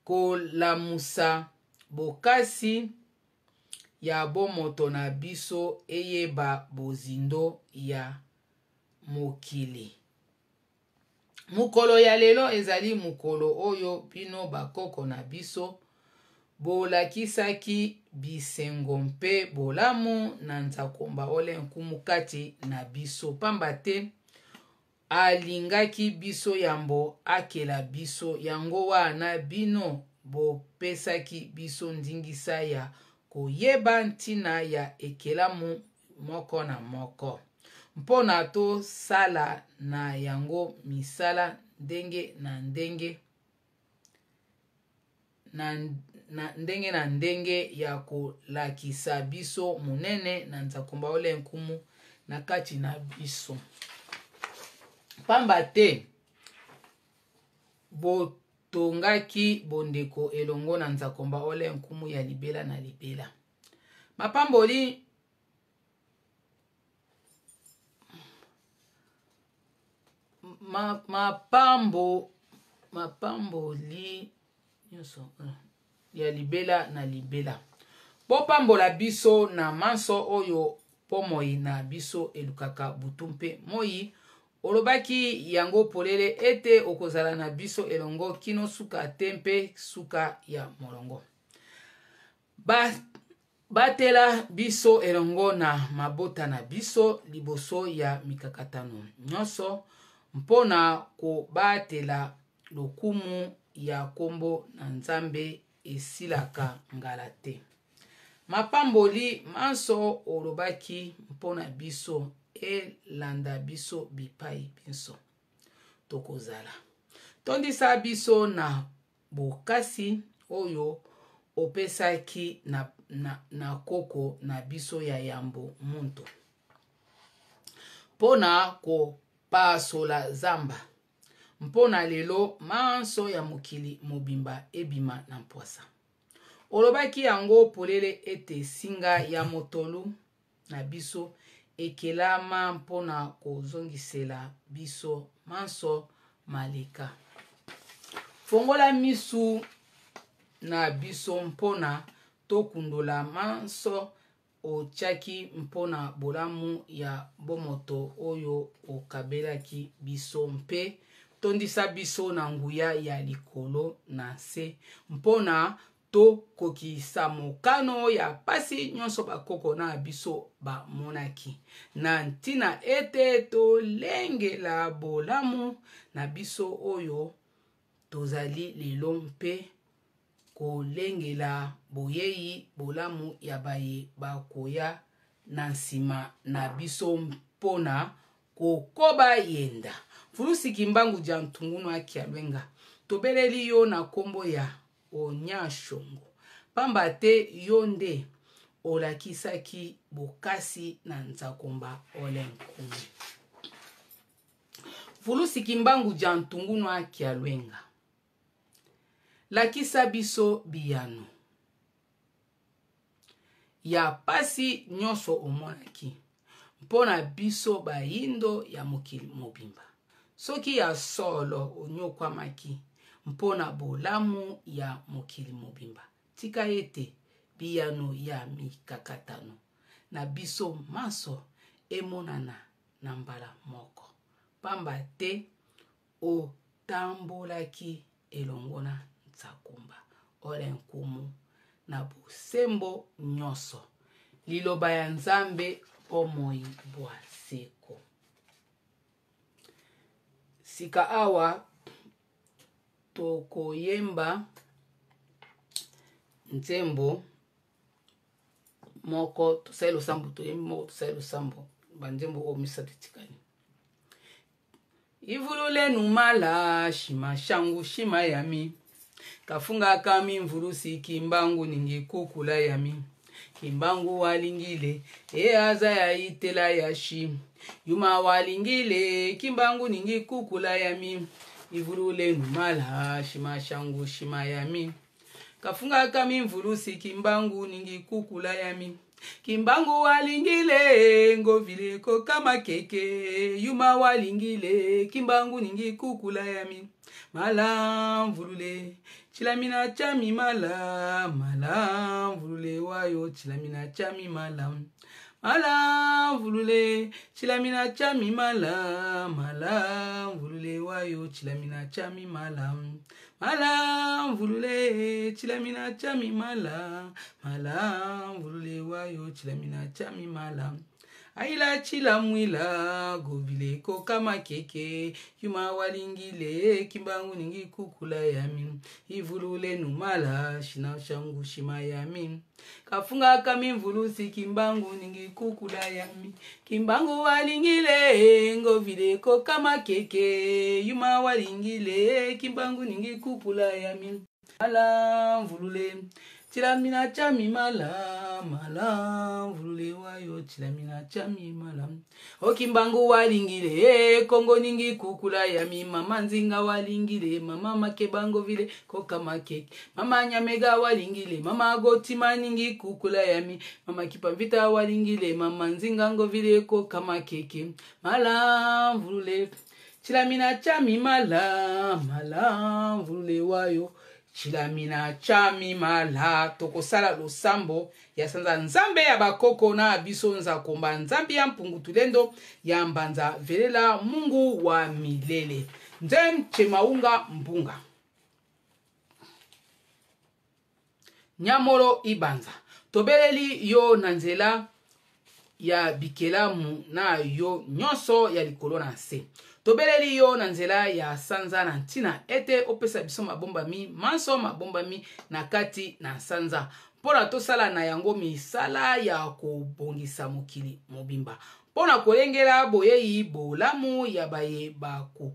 kolamusa bokasi ya bomoto na biso eyeba bozindo ya mokili. Mokolo ya lelo ezali mokolo oyo bino bakoko na biso bolakisaki bisengo mpe bolamu na Nzakomba Ole Nkumu kati na biso, pamba te alingaki biso yambo akela biso, yango wana bino bopesaki biso ndingisa ya koyeba ntina ya ekelamu moko na moko, mpo na tosala na yango misala ndenge na ndenge na, na ndenge na ndenge ya kolakisa biso monene na Nzakomba Ole Nkumu na kati na biso. Pamba te botongaki bondeko elongo na Nzakomba Ole Nkumu ya libela na libela. Mapamboli ma, mapambo mapamboli nyonso eh, ya libela na libela. Bopambola biso na manso oyo bomoi na biso elukaka butu mpe moi. Olobaki yango polele ete okozala na biso elongo kino suka te mpe suka ya molongo. Ba, batela biso elongo na mabota na biso liboso ya mikakatano nyonso mpo na kobatela lokumu ya nkombo na Nzambe esilaka ngala te. Mapamboli manso olobaki mpo na biso elanda biso bipai binso tokozala. Tondisa biso na Bokasi oyo opesaki na, na, na koko na biso ya yambo muntu mpo na kopasola zamba, mpo na lelo manso ya mokili mobimba ebima na mpwasa. Olobaki yango polele ete singa ya motolu na biso ekelama mpo na kozongisela biso manso maleka. Fongola misu na biso mpo na tokundola manso otiaki mpo na bolamu ya bomoto oyo okabelaki biso mpe tondisa biso na nguya ya likolo na nse mpo na Tokokisa mokano ya pasi nyonso bakoko na biso bamonaki, na ntina ete tolengela bolamu na biso oyo tozali lelo mpe kolengela boyei bolamu ya baye bakoya na nsima na biso mpo na kokoba yenda. Mfulusi Kimbangu dia Ntungunu Akialwenga, tobeleli yo na kombo ya Onyashongo, pamba te yo nde olakisaki bokasi na Nzakomba Ole Nkumu. Mvulusi Kimbangu dia Ntungunua Kialwenga, lakisa biso biyano ya pasi nyonso omonaki mpo na biso bayindo ya mokili mobimba. Soki ya solo onyokwamaki mpo na bolamu ya mokili mobimba. Tika ete biyano ya mikakatano na biso manso emonana na mbala moko, pamba te otambolaki elongo na Nsakumba Ole Nkumu na bosembo nyonso. Liloba ya Nzambe, bomoi bwa seko. Sika awa tokoyemba nzembo moko, tosali losambo, toyembi moko, tosali losambo, banzembo oyo misato etikali. Ivululenu mala shima shangu shima yami kafunga kami mvulusi kimbangu ningi kukula yami kimbangu walingile e aza ya itela ya shi yuma walingile kimbangu ningi kukula yami ivululenu mala shima shangu shima yami kafunga kami mvulusi kimbangu ningi kukula yami kimbangu walingile ngovile kokama keke yuma walingile kimbangu ningi kukula yami mala mvulule chilamina chami mala mala mvulule wayo chilamina chami mala mala mvulule chilamina chami mala mala mvulule wayo chilamina chami mala mala mvulule chilamina chami mala mala mvulule wayo chilamina chami mala aila chilamwila govile kokama keke yuma walingile kimbangu ningi kukula yami ivulule numala shina shangu shima yami kafunga kami mvulusi kimbangu ningi kukula yami kimbangu walingile ngovile kokama keke yuma walingile kimbangu ningi kukula yami mala mvulule chilamina chami mala mala mvulule wayo chilamina chami mala okimbangu walingile kongo ningi kukula yami mama nzinga walingile mama makebango vile kokama keke mama nyamega walingile mama gotima ningi kukula yami mama kipamvita walingile mama nzinga ngo vile kokama keke mala mvulule chilamina chami mala mala mvulule wayo chilamina chami mala. Tokosala losambo ya sanza nzambe ya bakoko na biso nzakomba nzambe ya mpungu tulendo ya mbanza velela mungu wa milele nzem chemaunga mbunga nyamolo ibanza tobeleli yo na nzela ya bikelamu na yo nyonso ya likolo na nse tobeleli yo na nzela ya sanza na ntina ete opesa biso mabombami manso mabombami na kati na sanza mpo na tosala na yango misala ya kobongisa mokili mobimba mpo na kolengela boyei bolamu ya baye bako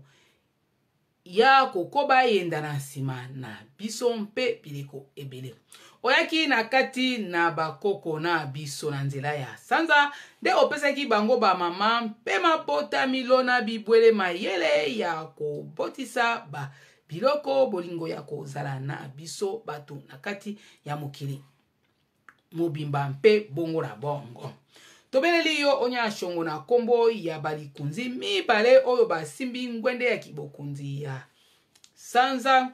ya kokoba yenda na nsima na biso mpe bileko ebele. Oyaki na kati na bakoko na biso na nzela ya sanza nde opesaki bango bamama mpe mabota milona bibwele mayele ya kobotisa ba biloko bolingo ya kozala na biso bato na kati ya mokili mobimba mpe bongo na bongo. Tobeleli yo onya shongo na kombo ya balikunzi mibale oyo basimbi ngwende ya kibokonzi ya sanza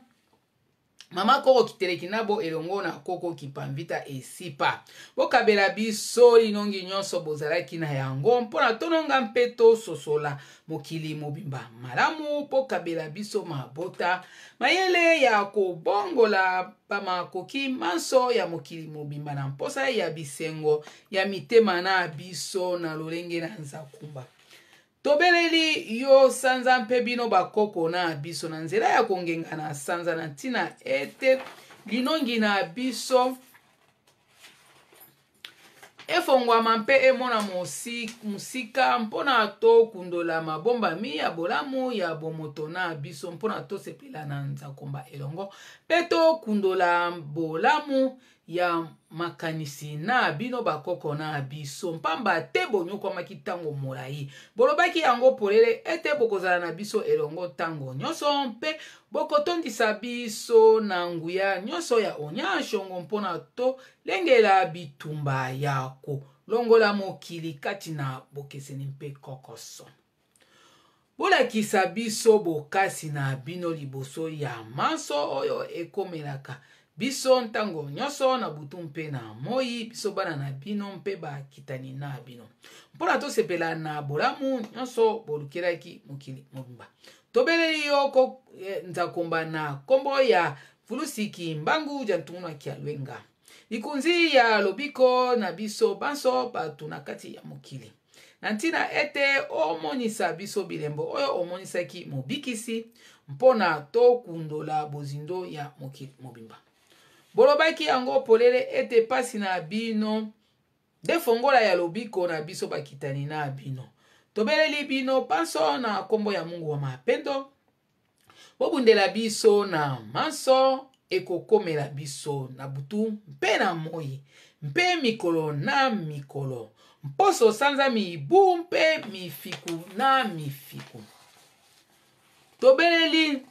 mama koko kiteleki nabo elongo na koko kipamvita esipa. Bokabela biso linongi nyonso bozalaki na yango mpona tononga mpe tososola mokili mobimba malamu. Bokabela biso mabota mayele ya kobongola bamakoki manso ya mokili mobimba na mposa ya bisengo ya mitema na biso na lolenge na nzakumba. Tobeleli yo sanza mpe bino bakoko na biso na nzela ya kongenga na sanza na ntina ete linongi na biso efongwama mpe emona mosika mpona tokundola mabombami ya bolamu ya bomoto na biso mpona tosepela na nzakomba elongo mpe tokundola bolamu ya makanisi na bino bakoko na biso mpamba te bonyokwamaki ntango molai. Bolobaki yango polele ete bokozala na biso elongo ntango nyonso mpe bokotondisa biso na nguya nyonso ya onya nshongo mpona tolengela bitumba ya kolongola mokili kati na bokeseni mpe kokoso. Bolakisa biso bokasi na bino liboso ya manso oyo ekomelaka biso ntango nyonso na butu mpe na moi, biso bana na bino mpe bakitani na bino, mpo na tosepela na bolamu nyonso bolukelaki mokili mobimba. Tobeleli yo ko, eh, Nzakomba na nkombo ya Mvulusi Kimbangu dia Ntunguna Kialwenga, likonzi ya lobiko na biso banso bato na kati ya mokili, na ntina ete omonisa biso bilembo oyo omonisaki Mobikisi mpo na tokundola bozindo ya mokili mobimba. Bolobaki yango polele ete pasi na bino nde fongola ya lobiko na biso bakitani na bino. Tobeleli bino banso na nkombo ya Mungu wa Mapendo, bobundela biso na manso ekokomela biso na butu mpe na moi mpe mikolo na mikolo, mposo sanza mibu mpe mifiku na mifiku. Tobeleli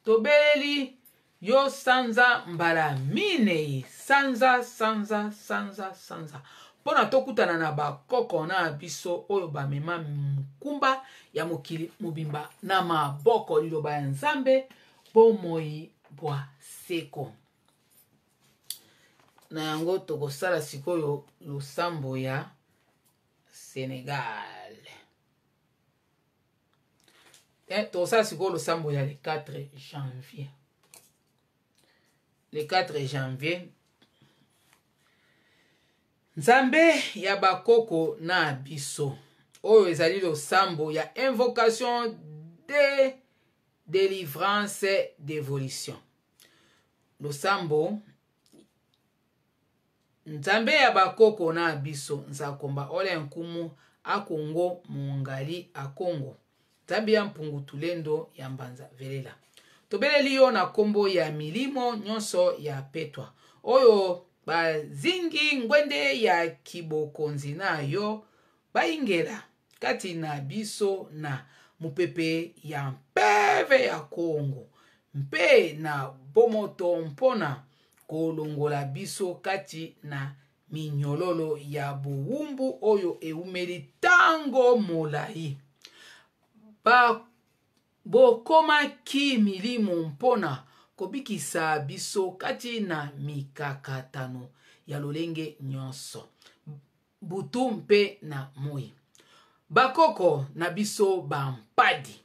Tobeleli yo sanza mbala minei, sanza, sanza, sanza, sanza, mpo na tokutana na bakoko na biso oyo bamema mokumba ya mokili mobimba na maboko, liloba ya Nzambe, bomoi bwa seko. Na yango tokosala sikoyo losambo ya Senegal. Eh, tokosala sikoyo losambo ya le 4 janvier. Le 4 janvier, Nzambe ya bakoko na biso, oyo ezali losambo ya invocation de délivrance d'évolution. Losambo Nzambe ya bakoko na biso, Nzakomba ole nkumu akongo mongali akongo, Nzambe ya mpungu tulendo ya mbanza velela. Tobeleli yo na kombo ya milimo nyonso ya petwa oyo bazingi ngwende ya kibokonzi na yo, bayingela kati na biso na mopepe ya mpeve ya Kongo mpe na bomoto mpo na kolongola biso kati na minyololo ya bowumbu oyo ewumeli ntango molai. Ba bokomaki milimo mpo na kobikisa biso kati na mikakatano ya lolenge nyonso, butu mpe na moi. Bakoko na biso bampadi,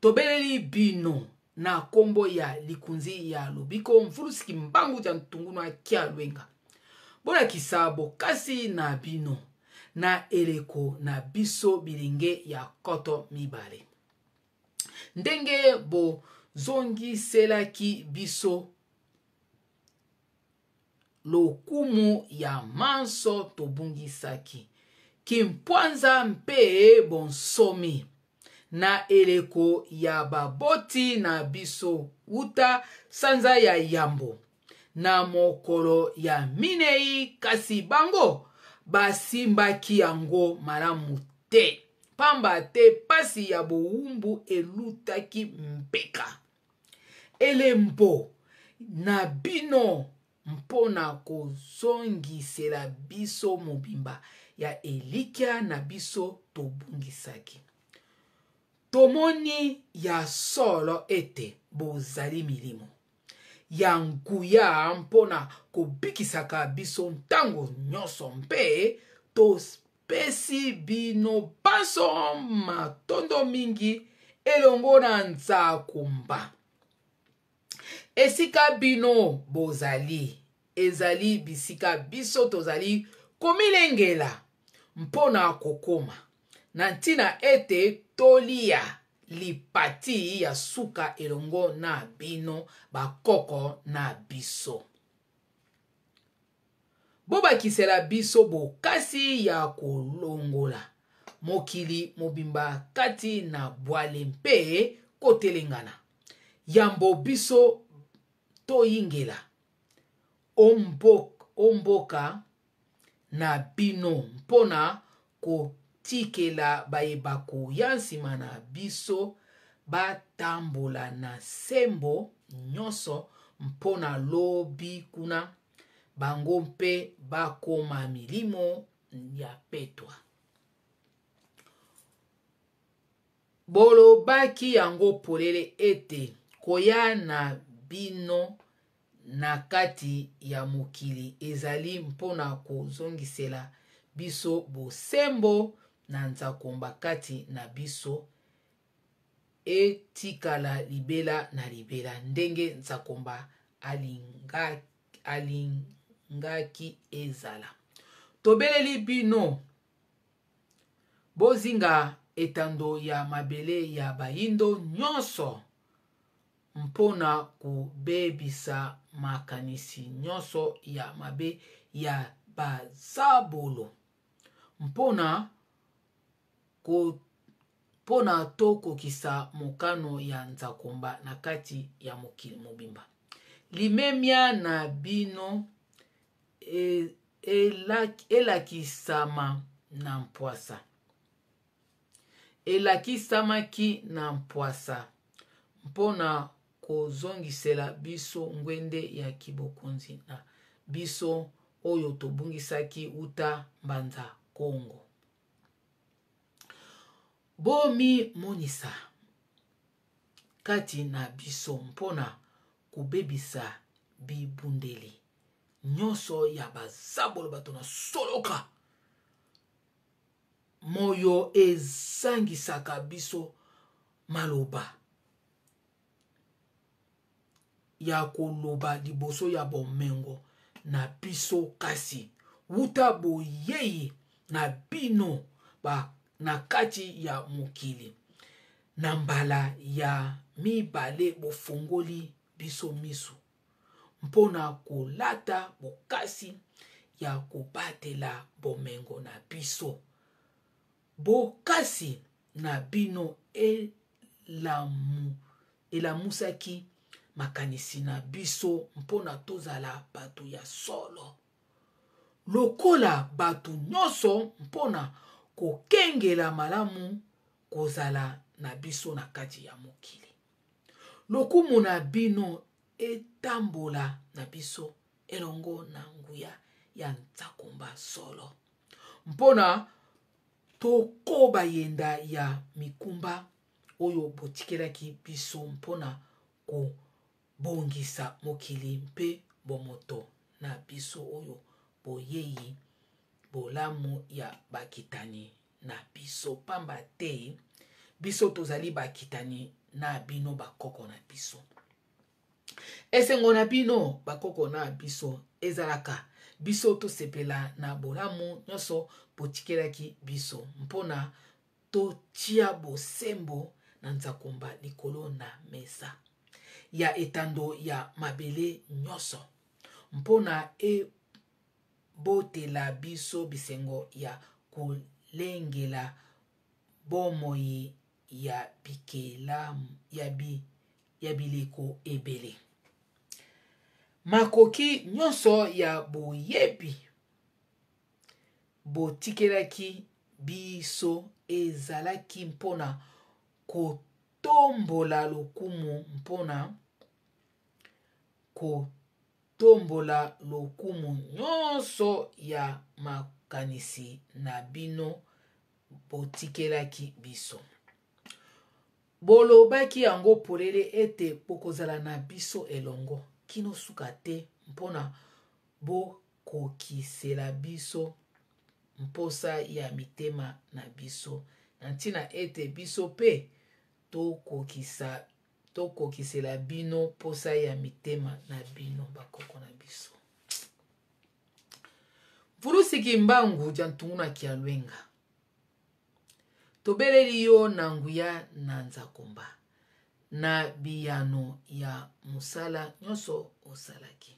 tobeleli bino na kombo ya likonzi ya lobiko Mvulusi Kimbangu dia Ntunguna Kialwenga. Bolakisa bokasi na bino na eleko na biso bilenge ya koto mibale, ndenge bozongiselaki biso lokumu ya manso tobungisaki, kimpwanza mpe bonsomi na eleko ya baboti na biso uta sanza ya yambo na mokolo ya minei, kasi bango basimbaki yango malamu te, pamba te pasi ya bowumbu elutaki mpeka. Elembo na bino mpo na kozongisela biso mobimba ya elikya na biso tobungisaki. Tomoni ya solo ete bozali milimo ya nguya mpo na kobikisaka biso ntango nyonso, mpe topesi bino banso matondo mingi elongo na Nzakomba. Esika bino bozali ezali bisika biso tozali komilengela mpo na kokoma, na ntina ete tolia lipati ya suka elongo na bino bakoko na biso. Bobakisela biso bokasi ya kolongola mokili mobimba kati na bwale mpe kotelengana, yambo biso toyingela o mboka na bino mpo na kotikela baye bakoya nsima na biso batambola na sembo nyonso mpo na lobi kuna bango mpe bakoma milimo ya petwa. Bolobaki yango polele ete koya na bino na kati ya mokili ezali mpo na kozongisela biso bosembo na nzakomba kati na biso etikala libela na libela ndenge nzakomba alingaki ezala. Tobeleli bino bozinga etando ya mabele ya bayindo nyonso mpo na kobebisa makanisi nyonso ya mabe ya bazabolo mpo na mpo na tokokisa mokano ya Nzakomba na kati ya mokili mobimba. Limemia na bino elakisama na mpwasa. Elakisamaki na mpwasa mpo na kozongisela biso ngwende ya kibokonzi na biso oyo tobungisaki uta Mbanza Kongo. Bomimonisa kati na biso mpo na kobebisa bibundeli nyonso ya bazabolo bato na soloka moyo ezangisaka biso maloba ya koloba liboso ya bomengo na biso kasi wuta boyei na bino ba, na kati ya mokili na mbala ya mibale bofongoli biso miso mpo na kolata bokasi ya kobatela bomengo na biso bokasi na bino elamu, elamusaki makanisi na biso mpo na tozala bato ya solo lokola bato nyonso mpo na kokengela malamu kozala na biso na kati ya mokili. Lokumu na bino etambola na biso elongo na nguya ya Nzakomba solo mpo na tokoba yenda ya mikumba oyo botikelaki biso mpo na kobongisa mokili mpe bomoto na biso oyo boyei bolamu ya bakitani na biso, pamba te biso tozali bakitani na bino bakoko na biso. Esengo na bino bakoko na biso ezalaka biso tosepela na bolamu nyonso botikelaki biso mpo na totia bosembo na nzakomba likolo na mesa ya etando ya mabele nyonso mpo na ebotela biso bisengo ya kolengela bomoi ya bikela ya, bi, ya bileko ebele. Makoki nyonso ya boyebi botikelaki biso ezalaki mpo na kotombola lokumu mpo na kotombola lokumu nyonso ya makanisi na bino botikelaki biso. Bolobaki yango polele ete bokozala na biso elongo kino suka te mpo na bokokisela biso mposa ya mitema na biso, na ntina ete biso mpe tokokisa tokokisela bino mposa ya mitema na bino, bakoko na biso. Mvulusi Kimbangu dia ntungu na kialwenga tobeleli yo na nguya na nzakomba na biyano ya mosala nyonso osalaki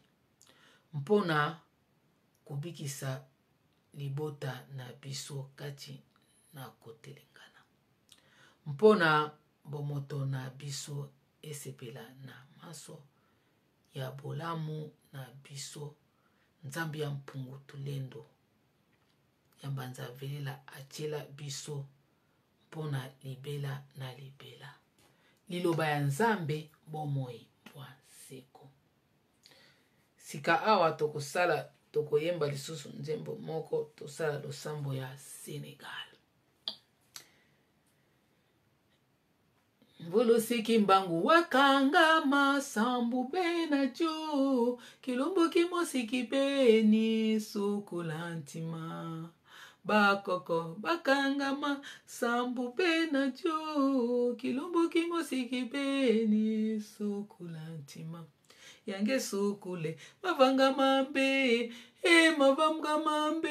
mpo na kobikisa libota na biso kati na kotelengana mpo na bomoto na biso esepela na manso ya bolamu na biso Nzambe ya mpungu tulendo ya mbanza velela atiela biso mpo na libela na libela. Liloba ya Nzambe bomoi bwa seko. Sika awa tokosala tokoyemba lisusu nzembo moko tosala losambo ya Senegal. Mvulusi Kimbangu wakangama sambu bena jo kilumbu kimosi kibeni sukula ntima bakoko bakangama sambu bena jo kilumbu kimosi kibeni sukula ntima yange sukule mavanga mambe e mavanga mambe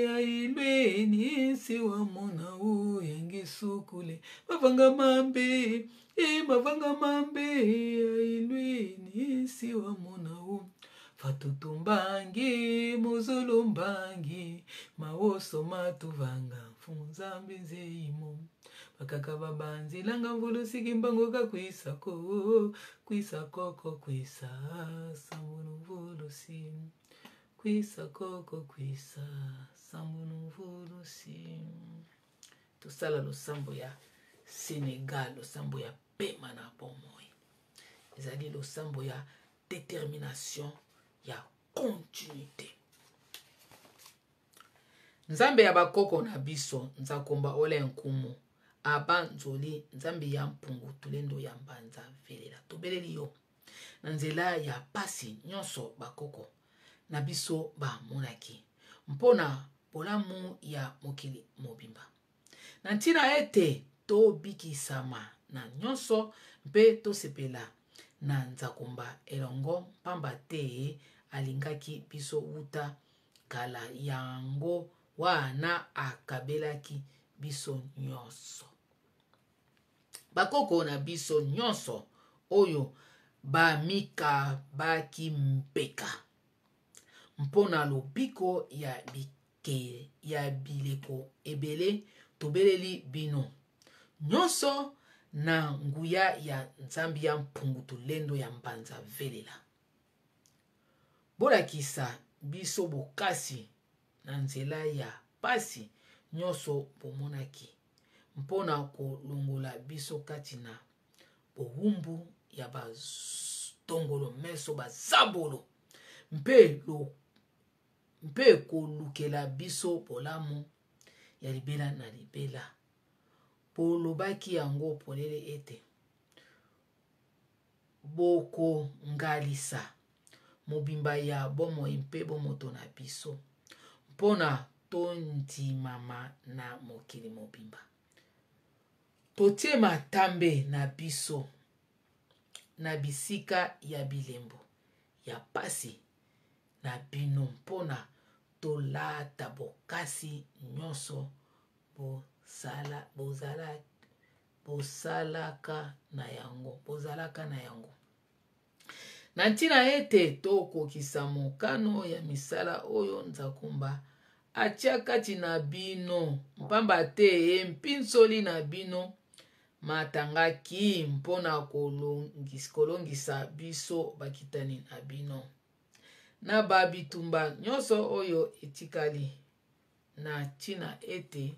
ailweni siwa mona o yange sukule mavanga mambe e mavanga mambe ailweni siwa mona o fatutumbangi muzulumbangi mawoso matuvanga mfunzambi nzeimo bakaka babanzilanga mvulusiki mbango kakwisako kwisa koko kwisa sambunu mvulusi kwisa koko kwisa sambunu mvulusi. Tosala losambo ya Senegal, losambo ya pema na bomoi. Ezali losambo ya determination, ya continuité. Nzambe ya bakoko na biso, nzakomba ole nkumu, aba nzoli, nzambe ya mpungu tulendo ya mbanza velela. Tobeleli yo na nzela ya pasi nyonso bakoko na biso bamonaki mpona bolamu ya mokili mobimba, na ntina ete tobikisama na nyonso mpe tosepela na nzakomba elongo, mpamba te alingaki biso wuta kala, yango wana akabelaki biso nyonso. Bakoko na biso nyonso oyo bamikabaki mbeka mpo na lobiko ya bike ya bileko ebele, tobeleli bino nyonso na nguya ya Nzambe ya mpungu tulendo ya mbanza velela. Bolakisa biso bokasi na nzela ya pasi nyonso bomonaki mpo na kolongola biso kati na bowumbu ya batongolo meso bazabolo mpe kolukela biso bolamu ya libela na libela. Bolobaki yango polele ete bokongalisa mobimba ya bomoi mpe bomoto na biso mpo na tondimama na mokili mobimba. Totie matambe na biso na bisika ya bilembo ya pasi na bino mpo na tolata bokasi nyonso bosalaka na yango, bozalaka na yango. Na ntina ete tokokisa mokano ya misala oyo Nzakomba atia kati na bino, mpamba te mpinsoli na bino matangaki mpo na kolongisa biso bakitani na bino na ba bitumba nyonso oyo etikali, na ntina ete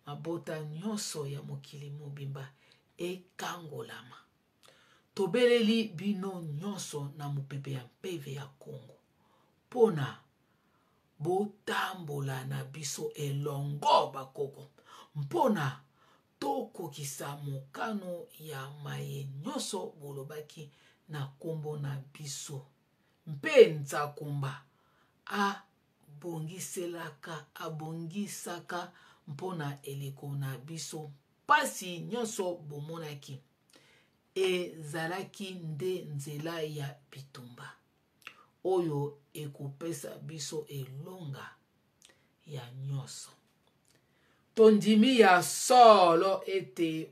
mabota nyonso ya mokili mobimba ekangolama. Tobeleli bino nyonso na mopepe ya mpeve ya Kongo mpo na botambola na biso elongo bakoko, mpo na tokokisa mokano ya maye nyonso bolobaki na nkombo na biso, mpe Nzakomba abongisaka mpo na eleko na biso pasi nyonso bomonaki ezalaki nde nzela ya bitumba oyo ekopesa biso elonga ya nyonso. Tondimi ya solo ete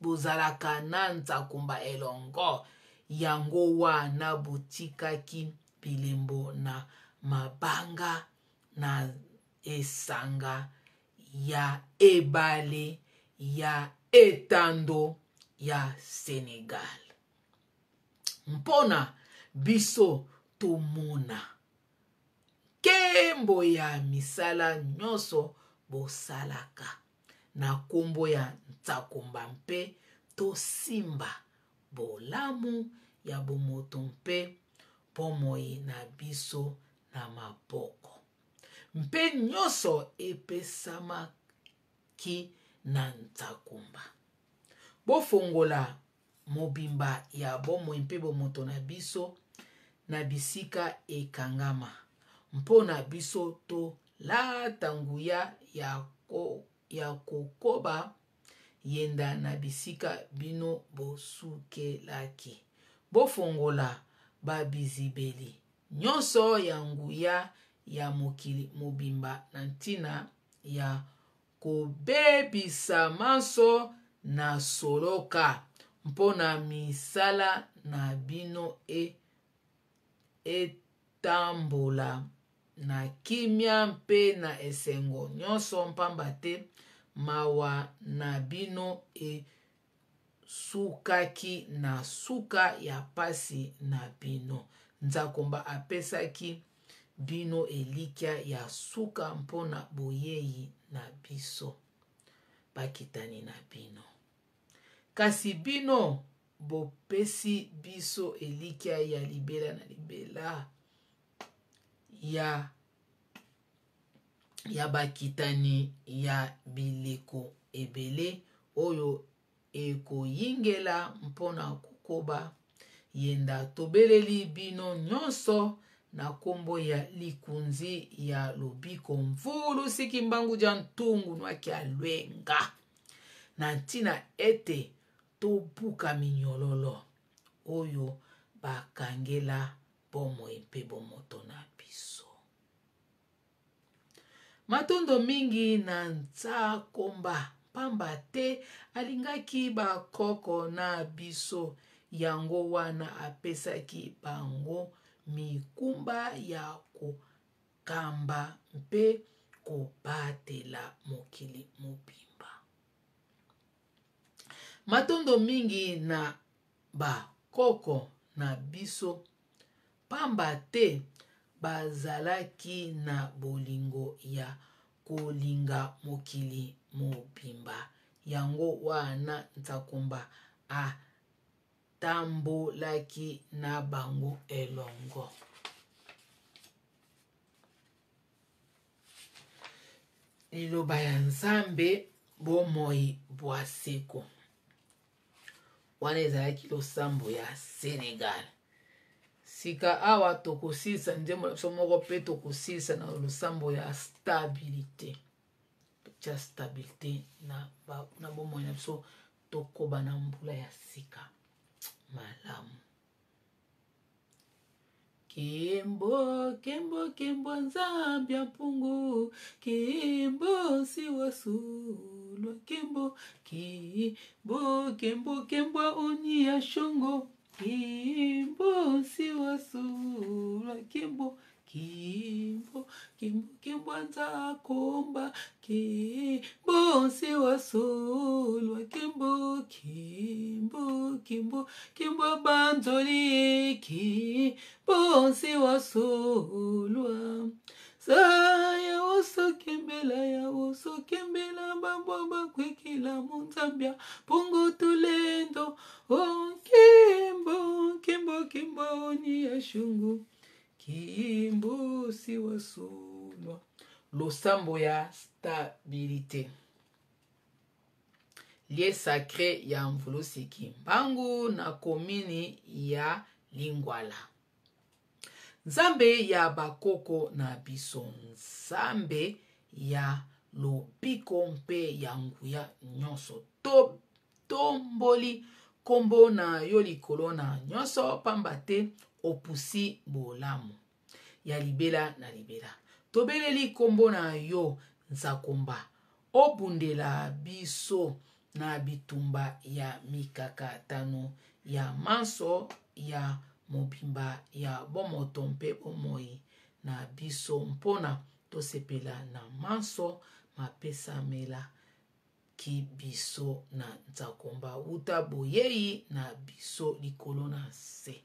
bozalaka na Nzakomba elongo, yango wana botikaki bilembo na mabanga na esanga ya ebale ya etando ya Senegal mpona biso tomona nkembo ya misala nyonso bosalaka na nkombo ya Nzakomba mpe tosimba bolamu ya bomoto mpe bomoi na biso na maboko, mpe nyonso epesamaki na Nzakomba. Bofongola mobimba ya bomoi mpe bomoto na biso na bisika ekangama, mpo na biso tolata nguya ya, ko, ya kokoba yenda na bisika bino bosukelaki. Bofongola babizibeli nyonso ya nguya ya mokili mobimba na ntina ya kobebisa manso na soloka mpo na misala na bino e, etambola na kimia mpe na esengo nyonso, mpamba te mawa na bino esukaki na suka ya pasi na bino. Nzakomba apesaki bino elikya ya suka mpo na boyei na biso, bakitani na bino. Kasi bino bopesi biso elikya ya libela na libela ya ya bakitani ya bileko ebele oyo ekoyingela mpo na kokoba yenda. Tobeleli bino nyonso na nkombo ya likunzi ya lobiko mvulu siki mbangu ja ntungu nwaki alwenga na ntina ete tobuka minyololo oyo bakangela bomoi mpe bomoto na biso. Matondo mingi na Nzakomba, mpamba te alingaki bakoko na biso, yango wana apesaki bango mikumba ya kokamba mpe kobatela mokili mobimba. Matondo mingi na bakoko na biso, pamba te bazalaki na bolingo ya kolinga mokili mobimba. Yango wana Nsakomba atambolaki na bango elongo. Liloba ya Nzambe, bomoi bwa seko. Wana ezalaki losambo ya Senegal. Sika awa tokosilisa nzembo na biso moko mpe tokosilisa na losambo ya stabilite. Totya stabilite na, na bomoi na biso, tokoba na mbula ya sika malamu. Kembo, kembo, kembo Nzambe ya mpungu, kembo siwa sulwa, kembo, kembo, kembo, kembo oni ya shongo, kembo siwa sulwa, kembo, Kimbo, kimbo, kimbo nzakomba, kimbo nsiwa solwa, kimbo, kimbo, kimbo, kimbo banzoli, kimbo nsiwa solwa. Saya osokembela ya osokembela babwa bakwekela munzambia pungu tulendo o kimbo kimbo kimbo oni ya shungu Kimbusi wasulwa. Losambo ya stabilite. Lieu sacré ya Mvulusi Kimbangu na komini ya Lingwala. Nzambe ya bakoko na biso, Nzambe ya lobiko mpe ya nguya nyonso, Totomboli nkombo na yo likolo na nyonso, pamba te opusi bolamu ya libela na libela. Tobeleli nkombo na yo, Nzakomba, obundela biso na bitumba ya mikakatano ya manso ya mobimba ya bomoto mpe bomoi na biso, mpona tosepela na manso mapesamela ki biso na Nzakomba wuta boyei na biso likolo na nse.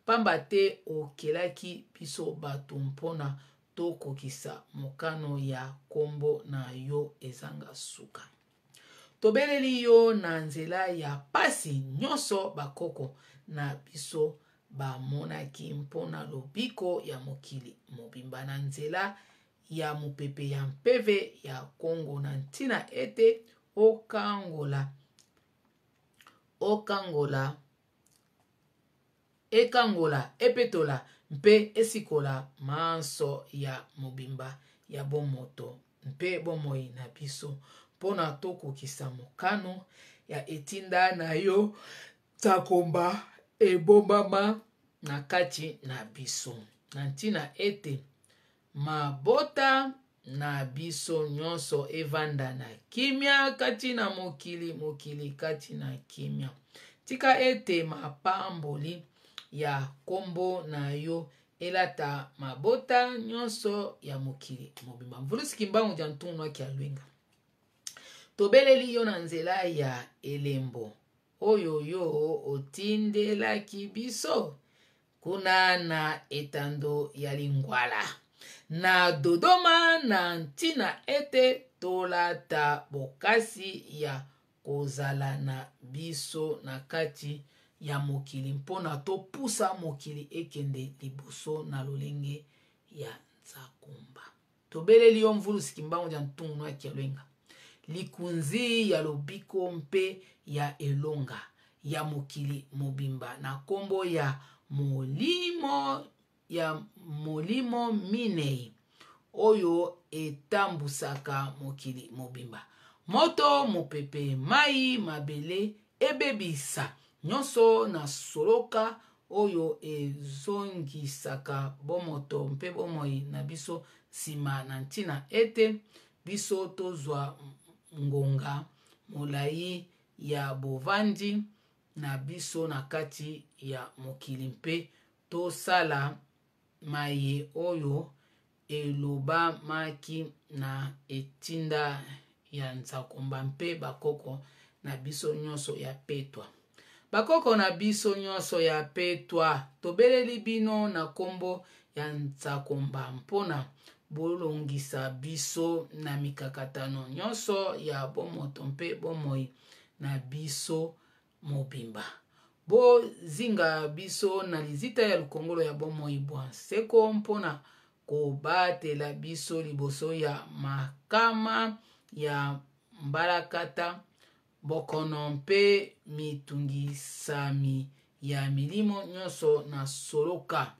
Pamba te okelaki biso bato mpo na tokokisa mokano ya nkombo na yo ezanga suka. Tobeleli yo na nzela ya pasi nyonso bakoko na biso bamonaki mpo na lobiko ya mokili mobimba na nzela ya mopepe ya mpeve ya Kongo na ntina ete okangola okangola ekangola epetola mpe esikola manso ya mobimba ya bomoto mpe bomoi na biso mpo na tokokisa mokano ya etinda na yo Nsakomba ebombama na kati na biso na ntina ete mabota na biso nyonso evanda na kimia kati na mokili, mokili kati na kimia. Tika ete mapamboli ya nkombo na yo elata mabota nyonso ya mokili mobimba. Mvulusi Kimbangu dia Ntungu Kia Lwenga, tobeleli yo na nzela ya elembo oyo yo otindelaki biso kuna na etando ya lingwala na Dodoma, na ntina ete tolata bokasi ya kozala na biso na kati ya mokili mpo na topusa mokili ekende liboso na lolenge ya nzakumba. Tobeleli yo Mvulusi Kimbangu dia Ntungu no ya Kialwenga, likunzi ya lobiko mpe ya elonga ya mokili mobimba na kombo ya molimo ya molimo minei oyo etambusaka mokili mobimba, moto, mopepe, mai, mabele, ebebisa nyonso na soloka oyo ezongisaka bomoto mpe bomoi na biso nsima, na ntina ete biso tozwa ngonga molai ya bovandi na biso na kati ya mokili mpe tosala maye oyo elobamaki na etinda ya Nsakomba mpe bakoko na biso nyonso ya petwa. Bakoko na biso nyonso ya petwa, tobeleli bino na nkombo ya Nsakomba mpo na bolongisa biso na mikakatano nyonso ya bomoto mpe bomoi na biso mobimba. Bozinga biso na lizita ya lokongolo ya bomoi bwa seko mpo na kobatela biso liboso ya makama ya mbalakata, bokono mpe mitungisami ya milimo nyonso na soloka.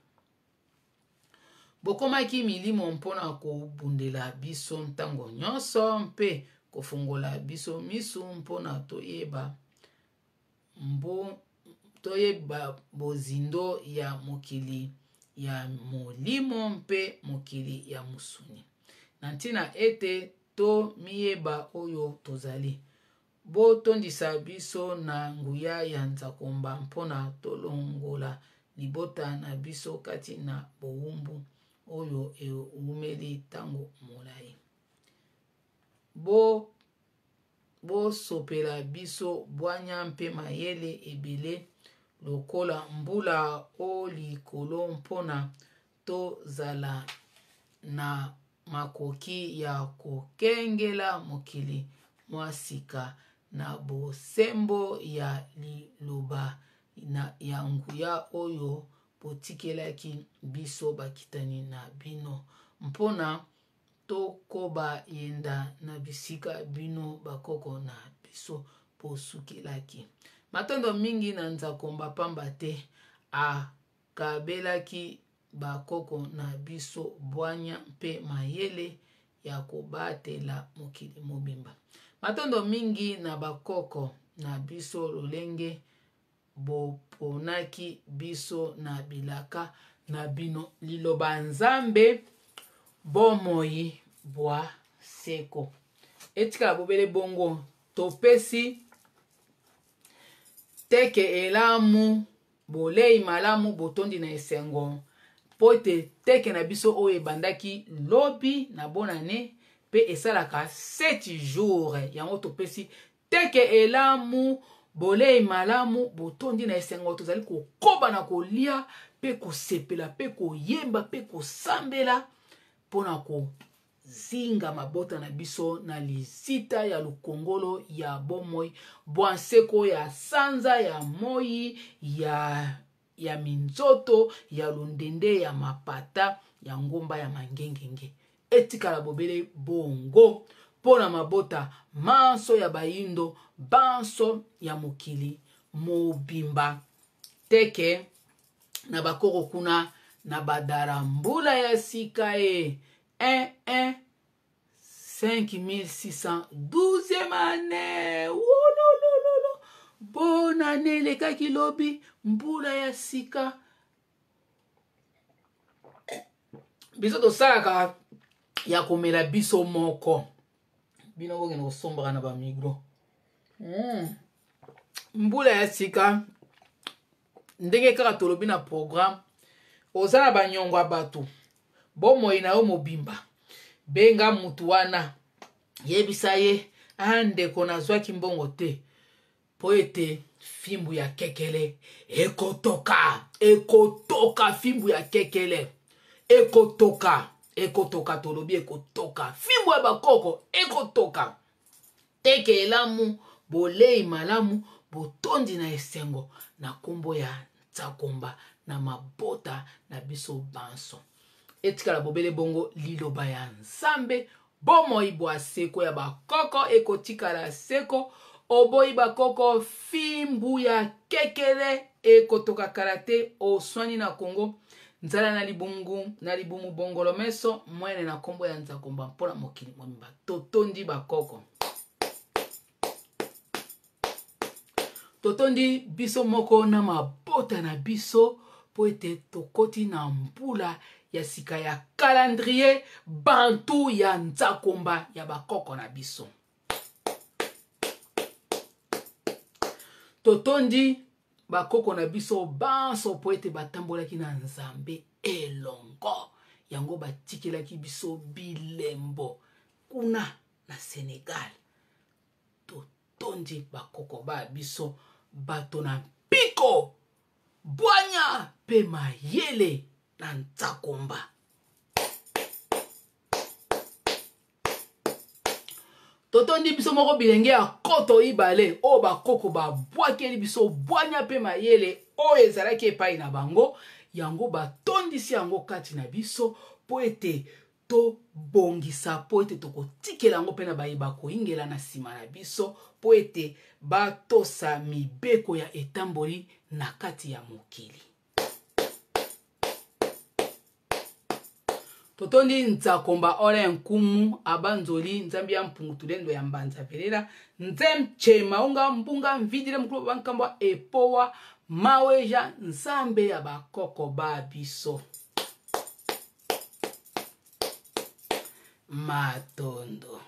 Bokomaki milimo mpo na kobundela biso ntango nyonso mpe kofungola biso miso mpo na toyeba mbo toyeba bozindo ya mokili ya molimo mpe mokili ya mosuni, na ntina ete tomiyeba oyo tozali. Botondisa biso na nguya ya Nzakomba mpo na tolongola libota na biso kati na bowumbu oyo ewumeli ntango molai. Bo bosopela biso bwanya mpe mayele ebele lokola mbula o likolo mpo na tozala na makoki ya kokengela mokili mwa sika na bosembo ya liloba na ya nguya oyo botikelaki biso bakitani na bino mpo na tokoba yenda na bisika bino bakoko na biso bosukelaki. Matondo mingi na Nzakomba pamba te akabelaki bakoko na biso bwanya mpe mayele ya kobatela mokili mobimba. Matondo mingi na bakoko na biso lolenge boponaki biso na bilaka na bino. Liloba Nzambe, bomoi bwa seko. Etikala bobele bongo, topesi teke elamu, bolei malamu, botondi na esengo, mpo ete teke na biso oyo ebandaki lobi na bonane mpe esalaka 7 jours, yango topesi teke elamu, bolei malamu, botondi na esengo. Tozali kokoba na kolia mpe kosepela mpe koyemba mpe kosambela mpo na kozinga mabota na biso na lizita ya lokongolo ya bomoi bwa nseko ya sanza ya moi ya ya minzoto ya londende ya mapata ya ngomba ya mangengenge. Etikala bobele bongo. mpo na mabota manso ya bayindo banso ya mokili mobimba. Teke na bakoko kuna na badara mbula ya sika e 1 1 5612e année. Wololololo, bonne année elekaki lobi, mbula ya sika. Biso tosalaka ya komela biso moko, bino bokende kosombaka na bamigro. Mbula ya sika, ndenge kaka tolobi na programme, oza na banyongo ya bato bomoi na yo mobimba, benga mutu wana, yebisa ye: ah, ndeko, nazwaki mbongo te, mpo ete fimbu ya kekele ekotoka, ekotoka. Fimbu ya kekele ekotoka, ekotoka. Tolobi ekotoka, fimbu ya bakoko ekotoka. Teke elamu, bolei malamu, botondi na esengo na nkombo ya Nzakomba na mabota na biso banso. Etikala bobele bongo liloba ya Nzambe, bomoi bwa seko ya bakoko ekotikala seko. Oboyi bakoko, fimbu ya kekele ekotoka kala te. Oswani na Kongo, nzala na libumu, na libumu bongolo meso mwene na nkombo ya Nzakomba mpo na mokili mobimba. Totondi bakoko, totondi biso moko na mabota na biso, mpo ete tokoti na mbula ya sika ya calendrier bantu ya Nzakomba ya bakoko na biso. Totondi bakoko na biso banso, mpo ete batambolaki na Nzambe elongo, yango batikelaki biso bilembo kuna na Senegal. Totondi bakoko ba biso, bato na mpiko, bwanya mpe mayele na Nzakomba. Totondi biso moko bilenge ya koto ibale oyo bakoko babwakeli biso bwanya mpe mayele oyo ezalaki epai na bango, yango batondisi yango kati na biso mpo ete tobongisa, mpo ete tokotikela yango mpe na baye bakoyingela na nsima na biso, mpo ete batosa mibeko ya etamboli na kati ya mokili. Totondi Nzakomba ole nkumu abanzoli nzambi ya mpungu tulendo ya mbanza velela nzemche maunga mbunga mvidile mukulu bankambwa epowa maweja nzambe ya bakoko ba biso. Matondo.